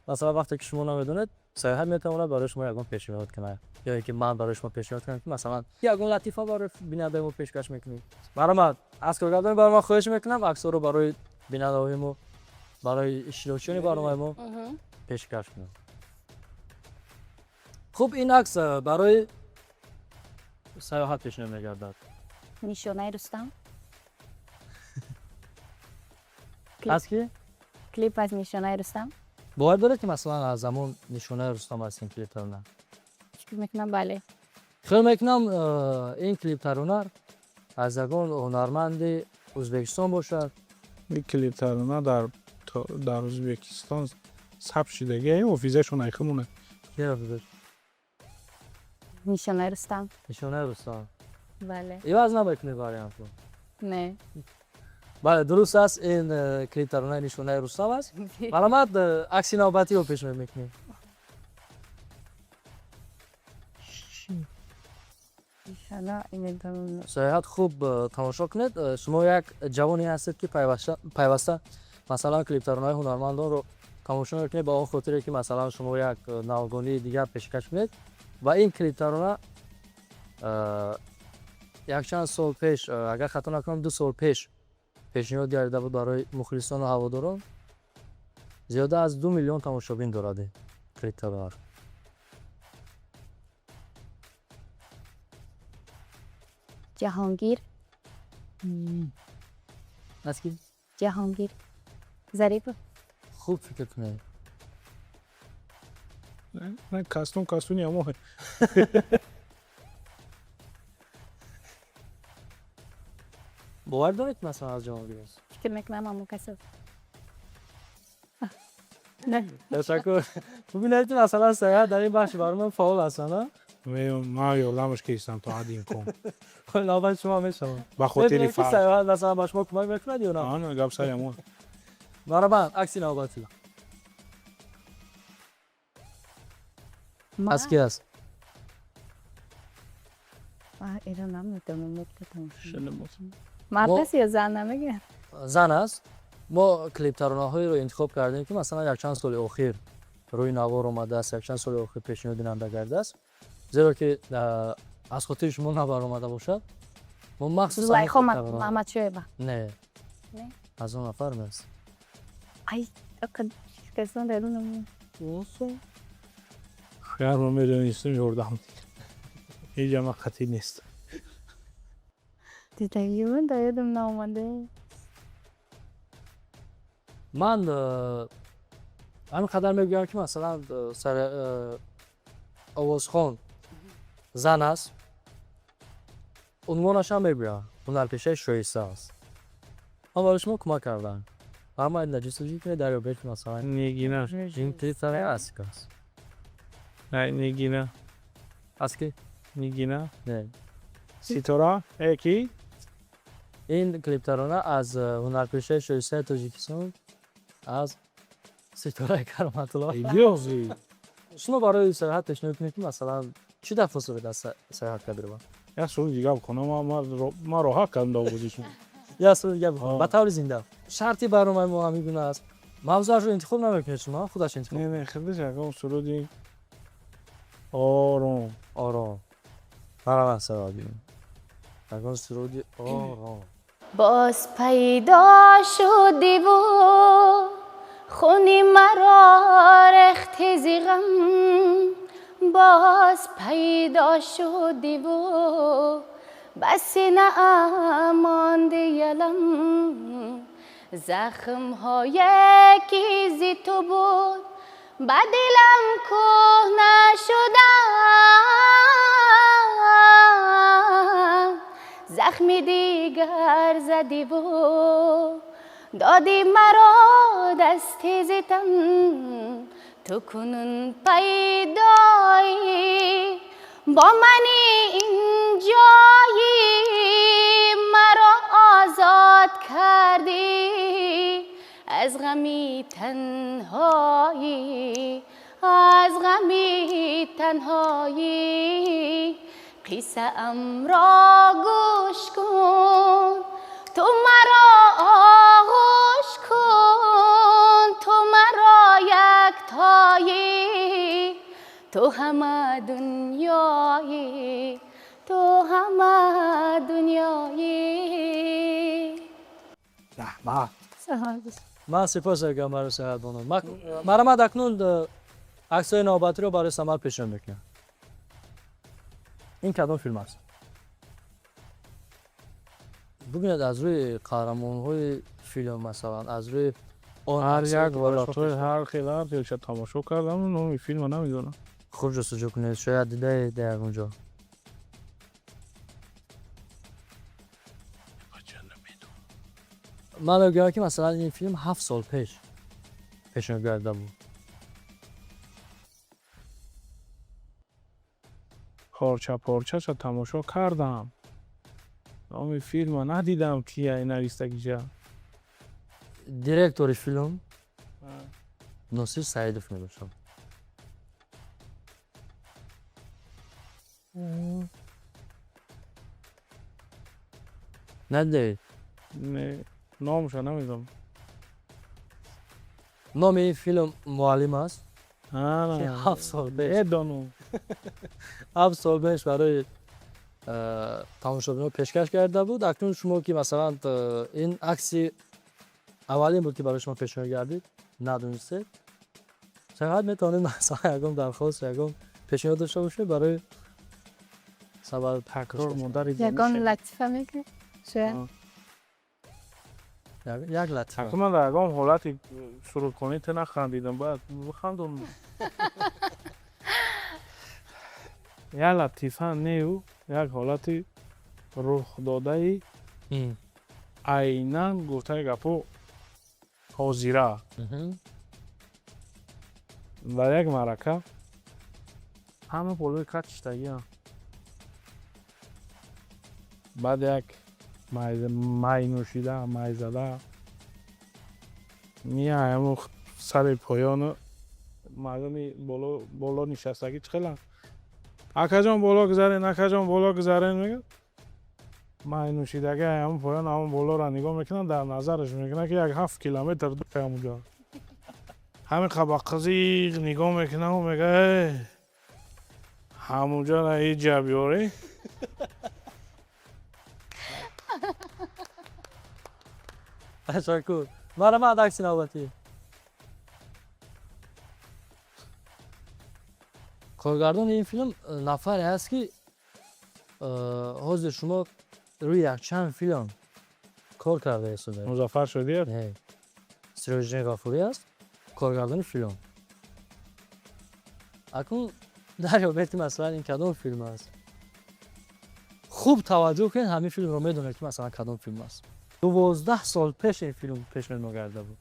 масалан, вақте ки шумо намедонед, Саёҳат метавонад барои шумо ягон пешниҳод кунад ё ин ки ман барои шумо пешниҳод кунам, ки масалан ягон латифа барои бинандаи мо пешкаш мекунед. Марҳамат, аз коргардони барнома хоҳиш мекунам, аксҳоро барои бинандаҳои мо, барои иштирокчиёни барномаи мо пешкаш кунад. Хуб, ин акс барои Саёҳат пешниҳод мегардад. Нишонаи Рустам. Аз ки? Клип аз Нишонаи Рустам. Бовар доред, ки масалан аз ҳамон Нишонаи Рустам аст ин клип тарона? Фикр мекунам, бале. Хиёл мекунам, ин клип тарона аз ягон ҳунарманди Ӯзбекистон бошад. Ин клип тарона дар Ӯзбекистон сабт шудагӣ, офизашон айхимона. Нишонаи Рустам. Нишонаи Рустам. Бале. Иваз намекунед вариантро? Не. Бале, дуруст аст, ин клип таронаи Нишонаи Рустам аст. Марҳамат, акси навбатиро пешниҳод мекунем. Саёҳат, хуб тамошо кунед. Шумо як ҷавоне ҳастед, ки пайваста масалан клиптаронаҳои ҳунармандонро тамошо мекунед, ба он хотире ки масалан шумо як навгонии дигар пешкаш кунед. Ва ин клиптарона якчанд сол пеш, агар хато накунам, 2 сол пеш пешниҳод гардида буд барои мухлисону ҳаводорон. Зиёда аз 2 миллион тамошобин дорад ин клиптарона. Ҷаҳонгир. Аз ки? Ҷаҳонгир Зарипов. Хуб фикр кунед. Кастун, кастуни амо. Бовар доред, масалан аз Ҷаҳонгир аст? Фикр мекунам, ҳамон кас аст. Ташаккур. Бубинед, масалан Саёҳат дар ин бахши барнома фаъол ҳастанд, а? Ман ёрдамаш кистам то ҳадди имкон. Хуб, навбати шумо мешавад. Ба хотири Мебинем, ки фарз. Саёҳат масалан ба шумо кӯмак мекунад ё на. Гап сари ҳамон. Марҳамат, акси навбатӣ аз ки аст? Иро намедонам. Мард аст ё зан, намегӯям. Зан аст. Мо клиптаронаҳоеро интихоб кардем, ки масалан якчанд соли охир рӯи навор омадааст, якчанд соли охир пешниҳод бинанда гардааст, зеро ки аз хотири шумо набаромада бошад, мо махсус Зулайхо Маҳмадшоева. Не. Не? Аз он нафар нест. Ай, касон дар Агар мо медонистем, ёрдам, ҳеҷ ама қатъӣ нест. Дидагимон дар ёдам наомада. Ман ҳамин қадар мегӯям, ки масалан овозхон зан аст. Унвонашам мегӯям, ҳунарпешаи шоиста аст. Ман барои шумо кӯмак кардам. Ҳама ҷустуҷӯ кунед, дарёбед, ки масалан Нигина. ин клиптарона аз ки аст. Нигина. Аз ки? Нигина. Не. Ситора э ки? Ин клиптарона аз ҳунарпешаи шоистаи Тоҷикистон, аз Ситораи Кароматулло. Идиози. Шумо барои Саёҳат пешниҳод кунед, ки масалан чӣ дархост доред аз Саёҳат Кабирова? Як суруди дигар бихонам. Ман роҳат кардам дар овозишон. Як суруди дигар бихонам ба таври зинда. Шарти барномаи мо ҳамин гуна аст. Мавзӯашро интихоб намекунед шумо, худаш интихоб. Не, не, худаш ягон суруди ором. Ором. Марҳамат, Саёҳат, ягон суруди ором. Боз пайдо шудиву Хуни маро рехти зи ғам, боз пайдо шудиву ба синаам монди ялам. Захмҳое ки зи ту буд ба дилам кӯҳна шуданд. Захми дигар задиву доди маро дасти зитам. Ту кунун пайдоӣ бо мани инҷоӣ, маро озод кардӣ аз ғами танҳоӣ, аз ғами танҳоӣ. Қиссаамро гӯш кун, ту маро оғӯш кун, ту маро яктоӣ, ту ҳама дунёӣ, ту ҳама дунёӣ. Раҳмат. Ман сипос мегӯям барои Саҳатбону. Марҳамат, акнун аксҳои навбатиро барои Самар пешниҳод мекунам. Ин кадом филм аст? Бубинед, аз рӯи қаҳрамонҳои филм, масалан, аз рӯи он ҳар аксҳое як ки барои шумо ҳолатҳои ҳар хел ҳар хелша тамошо кардам, номи филма намедонам. Хуб ҷустуҷӯ кунед, шояд дидаед дар ягон ҷо. Ман мегӯям, ки масалан ин филм 7 сол пеш пешниҳод гардида буд. Порча порчаша тамошо кардам, номи филма надидам, ки навистагиша. Директори филм Носир Саидов мебошад. Надидаед? Не, номша намедонам. Номи ин филм «Муаллим» аст. Ана. 7 сол пеш. Медонам. 7 сол пеш барои тамошобинон пешкаш карда буд. Акнун шумо ки масалан ин акси аввалин буд, ки барои шумо пешниҳод гардид, надонистед, шояд метавонед масалан ягон дархост, ягон пешниҳод дошта бошед барои сабаб. Такрор модари. Ягон латифа мегӯед шояд. Як латифа. Ҳатман ман дар ягон ҳолати сурудхонӣ ту нахандидам, бояд бихандум. Як латифа нею, як ҳолати рухдодаи айнан гуфтаи гапҳо ҳозира. Дар як маърака ҳама болои кат шиштагиам. Баъд як май нӯшида, майзада меяй, ҳамо сари поёну мардуми боло нишастагӣ чӣ хеланд: «Акаҷон, боло гузарен, акаҷон, боло гузарен», мегӯяд. Май нӯшидаги ҳамон поён ҳамон болоро нигоҳ мекунад, дар назараш мекунад, ки як 7 километр дур ҳамонҷо. Ҳамин ба қизиқ нигоҳ мекунаму мега: «Э, ҳамонҷоро ҳеҷ ҷа биёрӣ». Ташаккур. Марҳамат, акси навбатӣ. Коргардони ин филм нафаре аст, ки ҳозир шумо рӯи якчанд филм кор карда истодаед. Музаффар Шодиев. Не, Сироҷиддин Ғафурӣ аст коргардони филм. Акнун дарёбед, ки масалан ин кадом филм аст. Хуб таваҷҷӯҳ кунед, ҳамин филмро медонед, ки масалан кадом филм аст. 12 сол пеш ин филм пешниҳод карда буд.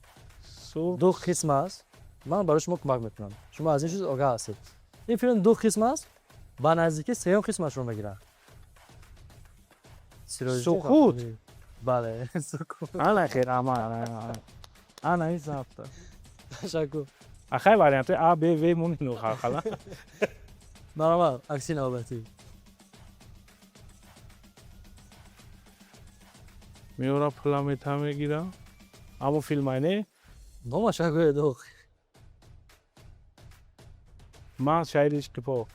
Ду қисм аст. Ман барои шумо кӯмак мекунам, шумо аз ин чиз огаҳ ҳастед. Ин филм ду қисм аст, ба наздикӣ сеюм қисмашро мегирад. «Суқут». Бале, «Суқут». Ана хер, ама ана ин запта. Ташаккур. Ахай, вариантҳои А, Б, В монину халқала. Марҳамат, акси навбатӣ. Меора, пула мета, мегира. Аммо филмай не? Номаша гӯед ох. «Ман шаҳиди ишқи пок».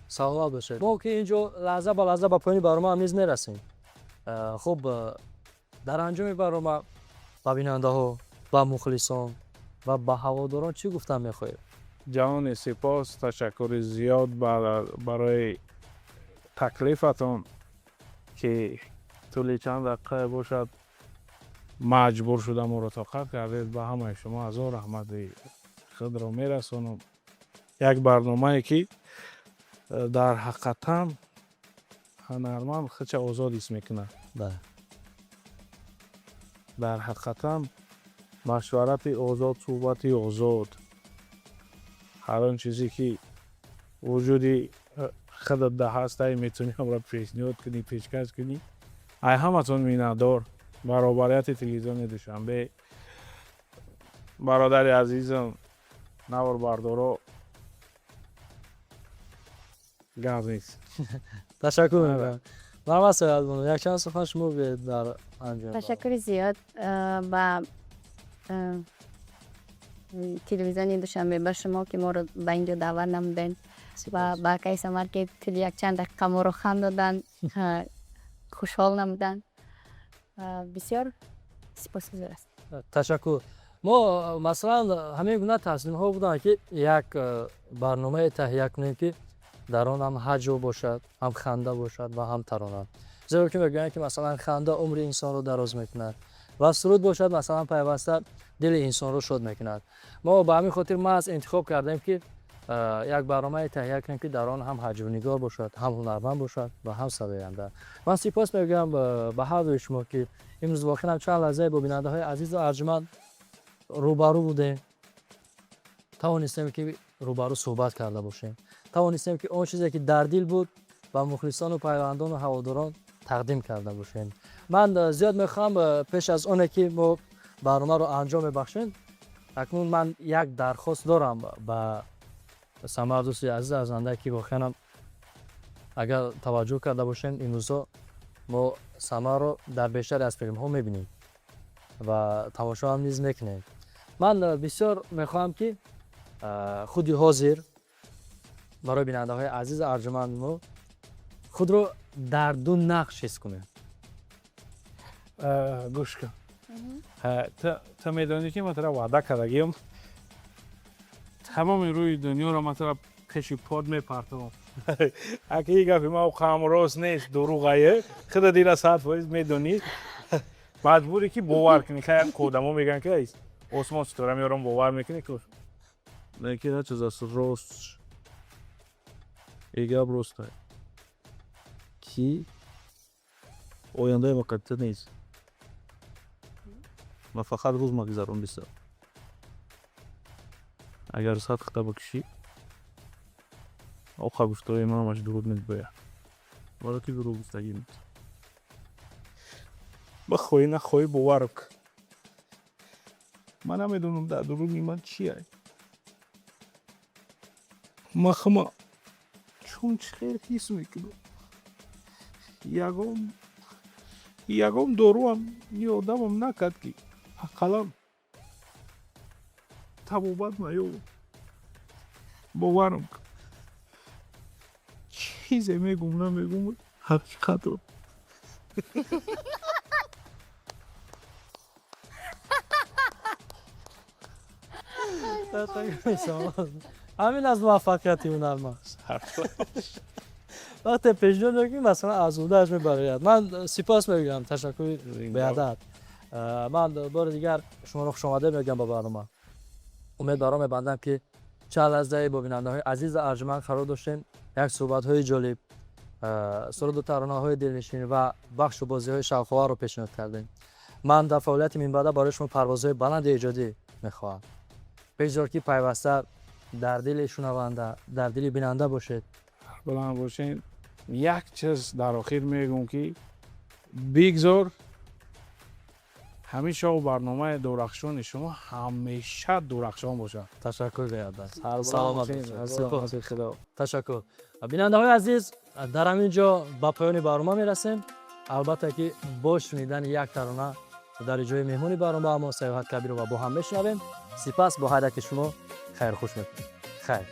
Саломат бошед. Мо ки инҷо лаҳза ба лаҳза ба поёни барномаам низ мерасем. Хуб, дар анҷоми барнома Ба бинандаҳо, ба мухлисон ва ба ҳаводорон чӣ гуфтан мехоҳед? Ҷаҳони сипос, ташаккури зиёд барои таклифатон, ки тӯли чанд дақиқа бошад маҷбур шудам ӯро тоқат кардед. Ба ҳамаи шумо ҳазор раҳмати худро мерасонам. Як барномае, ки дар ҳақиқатан ҳунарманд худша озод ҳис мекунад. Дар ҳақиқатан машварати озод, суҳбати озод, ҳар он чизе, ки вуҷуди худат да ҳастай, метавонӣ ҳамро пешниҳод кунӣ, пешкаш кунӣ. Ай ҳаматон миннатдор. Баробарияти телевизиони Душанбе, бародари азизам, наворбардоро, гап нест. Ташаккур мекунам. Марҳамат, Саёҳатбону, якчанд сухан шумо бигӯед дар анҷом. Ташаккури зиёд ба телевизиони Душанбе, ба шумо, ки моро ба ин ҷо даъват намудед, ва ба акаи Самар, ки тӯли якчанд дақиқа моро ханд доданд, хушҳол намуданд. Бисёр сипосгузор аст. Ташаккур. Мо, масалан, ҳамин гуна тасмимҳо буданд, ки як барномае таҳия кунем, ки дар он ҳам ҳаҷв бошад, ҳам ханда бошад ва ҳам тарона, зеро ки мегӯянд, ки масалан, ханда умри инсонро дароз мекунад ва суруд бошад, масалан, пайваста дили инсонро шод мекунад. Мо ба ҳамин хотир маҳз интихоб кардем, ки як барномае таҳия кунем, ки дар он ҳам ҳаҷвнигор бошад, ҳам ҳунарманд бошад ва ҳам сароянда. Ман сипос мегӯям ба ҳардуи шумо, ки имрӯз воқеан чанд лаҳзае бо бинандаҳои азизу арҷуманд рӯбарӯ будем, тавонистем, ки рӯбарӯ суҳбат карда бошем, тавонистем, ки он чизе, ки дар дил буд, ба мухлисону пайвандону ҳаводорон тақдим карда бошем. Ман зиёд мехоҳам, пеш аз оне ки мо барномаро анҷом мебахшем, акнун ман як дархост дорам ба Самар, дӯсти азиз арзанда, ки воқеанам агар таваҷҷӯҳ карда бошем, имрӯзҳо мо Самарро дар бештаре аз филмҳо мебинем ва тамошоам низ мекунем. Ман бисёр мехоҳам, ки худи ҳозир барои бинандаҳои азизу арҷуманди мо худро дар ду нақш ҳис кунем. Гӯш кун, ту медонӣ, ки ман тура ваъда кардагиам, тамоми рӯи дунёро ман тура пеши под мепартовам. Аки и гапи ман қам рост нест, дурӯғае, худа дила 100% медонӣ, маҷбуре, ки бовар кунӣ. Хай, одамо мегӯянд, ки осмон ситора меорам, бовар мекунӣ, ки лекин ҳар чиз аст рост. И гап рост, ки ояндаи вақта нест. Ман фақат рӯз мегузарон бисёр. Агар сад хита бикушӣ, оқа гуфтаҳои ман ҳамаш дурӯғ мегӯяд, баро ки дурӯғ гуфтагӣ нест. Бихоҳӣ, нахоҳӣ, бовар кун. Ман намедонам, дар дуруни ман чие. Ман хума чун чӣ хел ҳис мекунам, ягон доруам ёдамам накард, ки ақаллан табобат наёбам. Боварам кун, чизе мегум, намегум, ҳақиқатро. Ҳамин аз муваффақияти ҳунарманд, вақте пешниҳод мекунӣ, масалан, аз ӯҳдааш мебарояд. Ман сипос мегӯям, ташаккури беадад. Ман бори дигар шуморо хушомадед мегӯям ба барнома. Умед баро мебандам, ки чанд лаҳзае бо бинандаҳои азизу арҷуманд қарор доштем, як суҳбатҳои ҷолиб, суруду таронаҳои дилнишин ва бахшу бозиҳои шавқоварро пешниҳод кардем. Ман дар фаъолияти минбаъда барои шумо парвозҳои баланди эҷодӣ мехоҳам. Бигзор, ки пайваста дар дили шунаванда, дар дили бинанда бошед. Баланд бошед. Як чиз дар охир мегӯм, ки бигзор ҳамин шоу барномаи дурахшони шумо ҳамеша дурахшон бошад. Ташаккур беадад. Саломат. Саломат бошед. Ташаккур. Бинандаҳои азиз, дар ҳамин ҷо ба поёни барнома мерасем, албатта ки бо шунидани як тарона дар иҷрои меҳмони барномаамон Саёҳат Кабирова бо ҳам мешунавем. Сипас бо ҳар яки шумо хайрхуш мекунем. Хайр.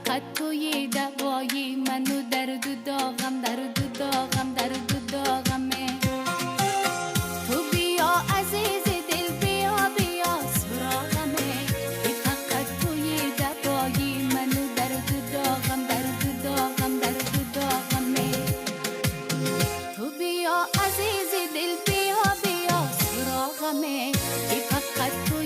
Фақат туи давои ману дарду доғам, дарду доғам, дарду доғаме. Ту биё, азизи дил, биё, биё суроғаме, ки фақат туи давои ману дарду доғам, дарду доғам, дарду доғаме. Ту биё, азизи дил, биё, биё суроғаме, ки фақат туи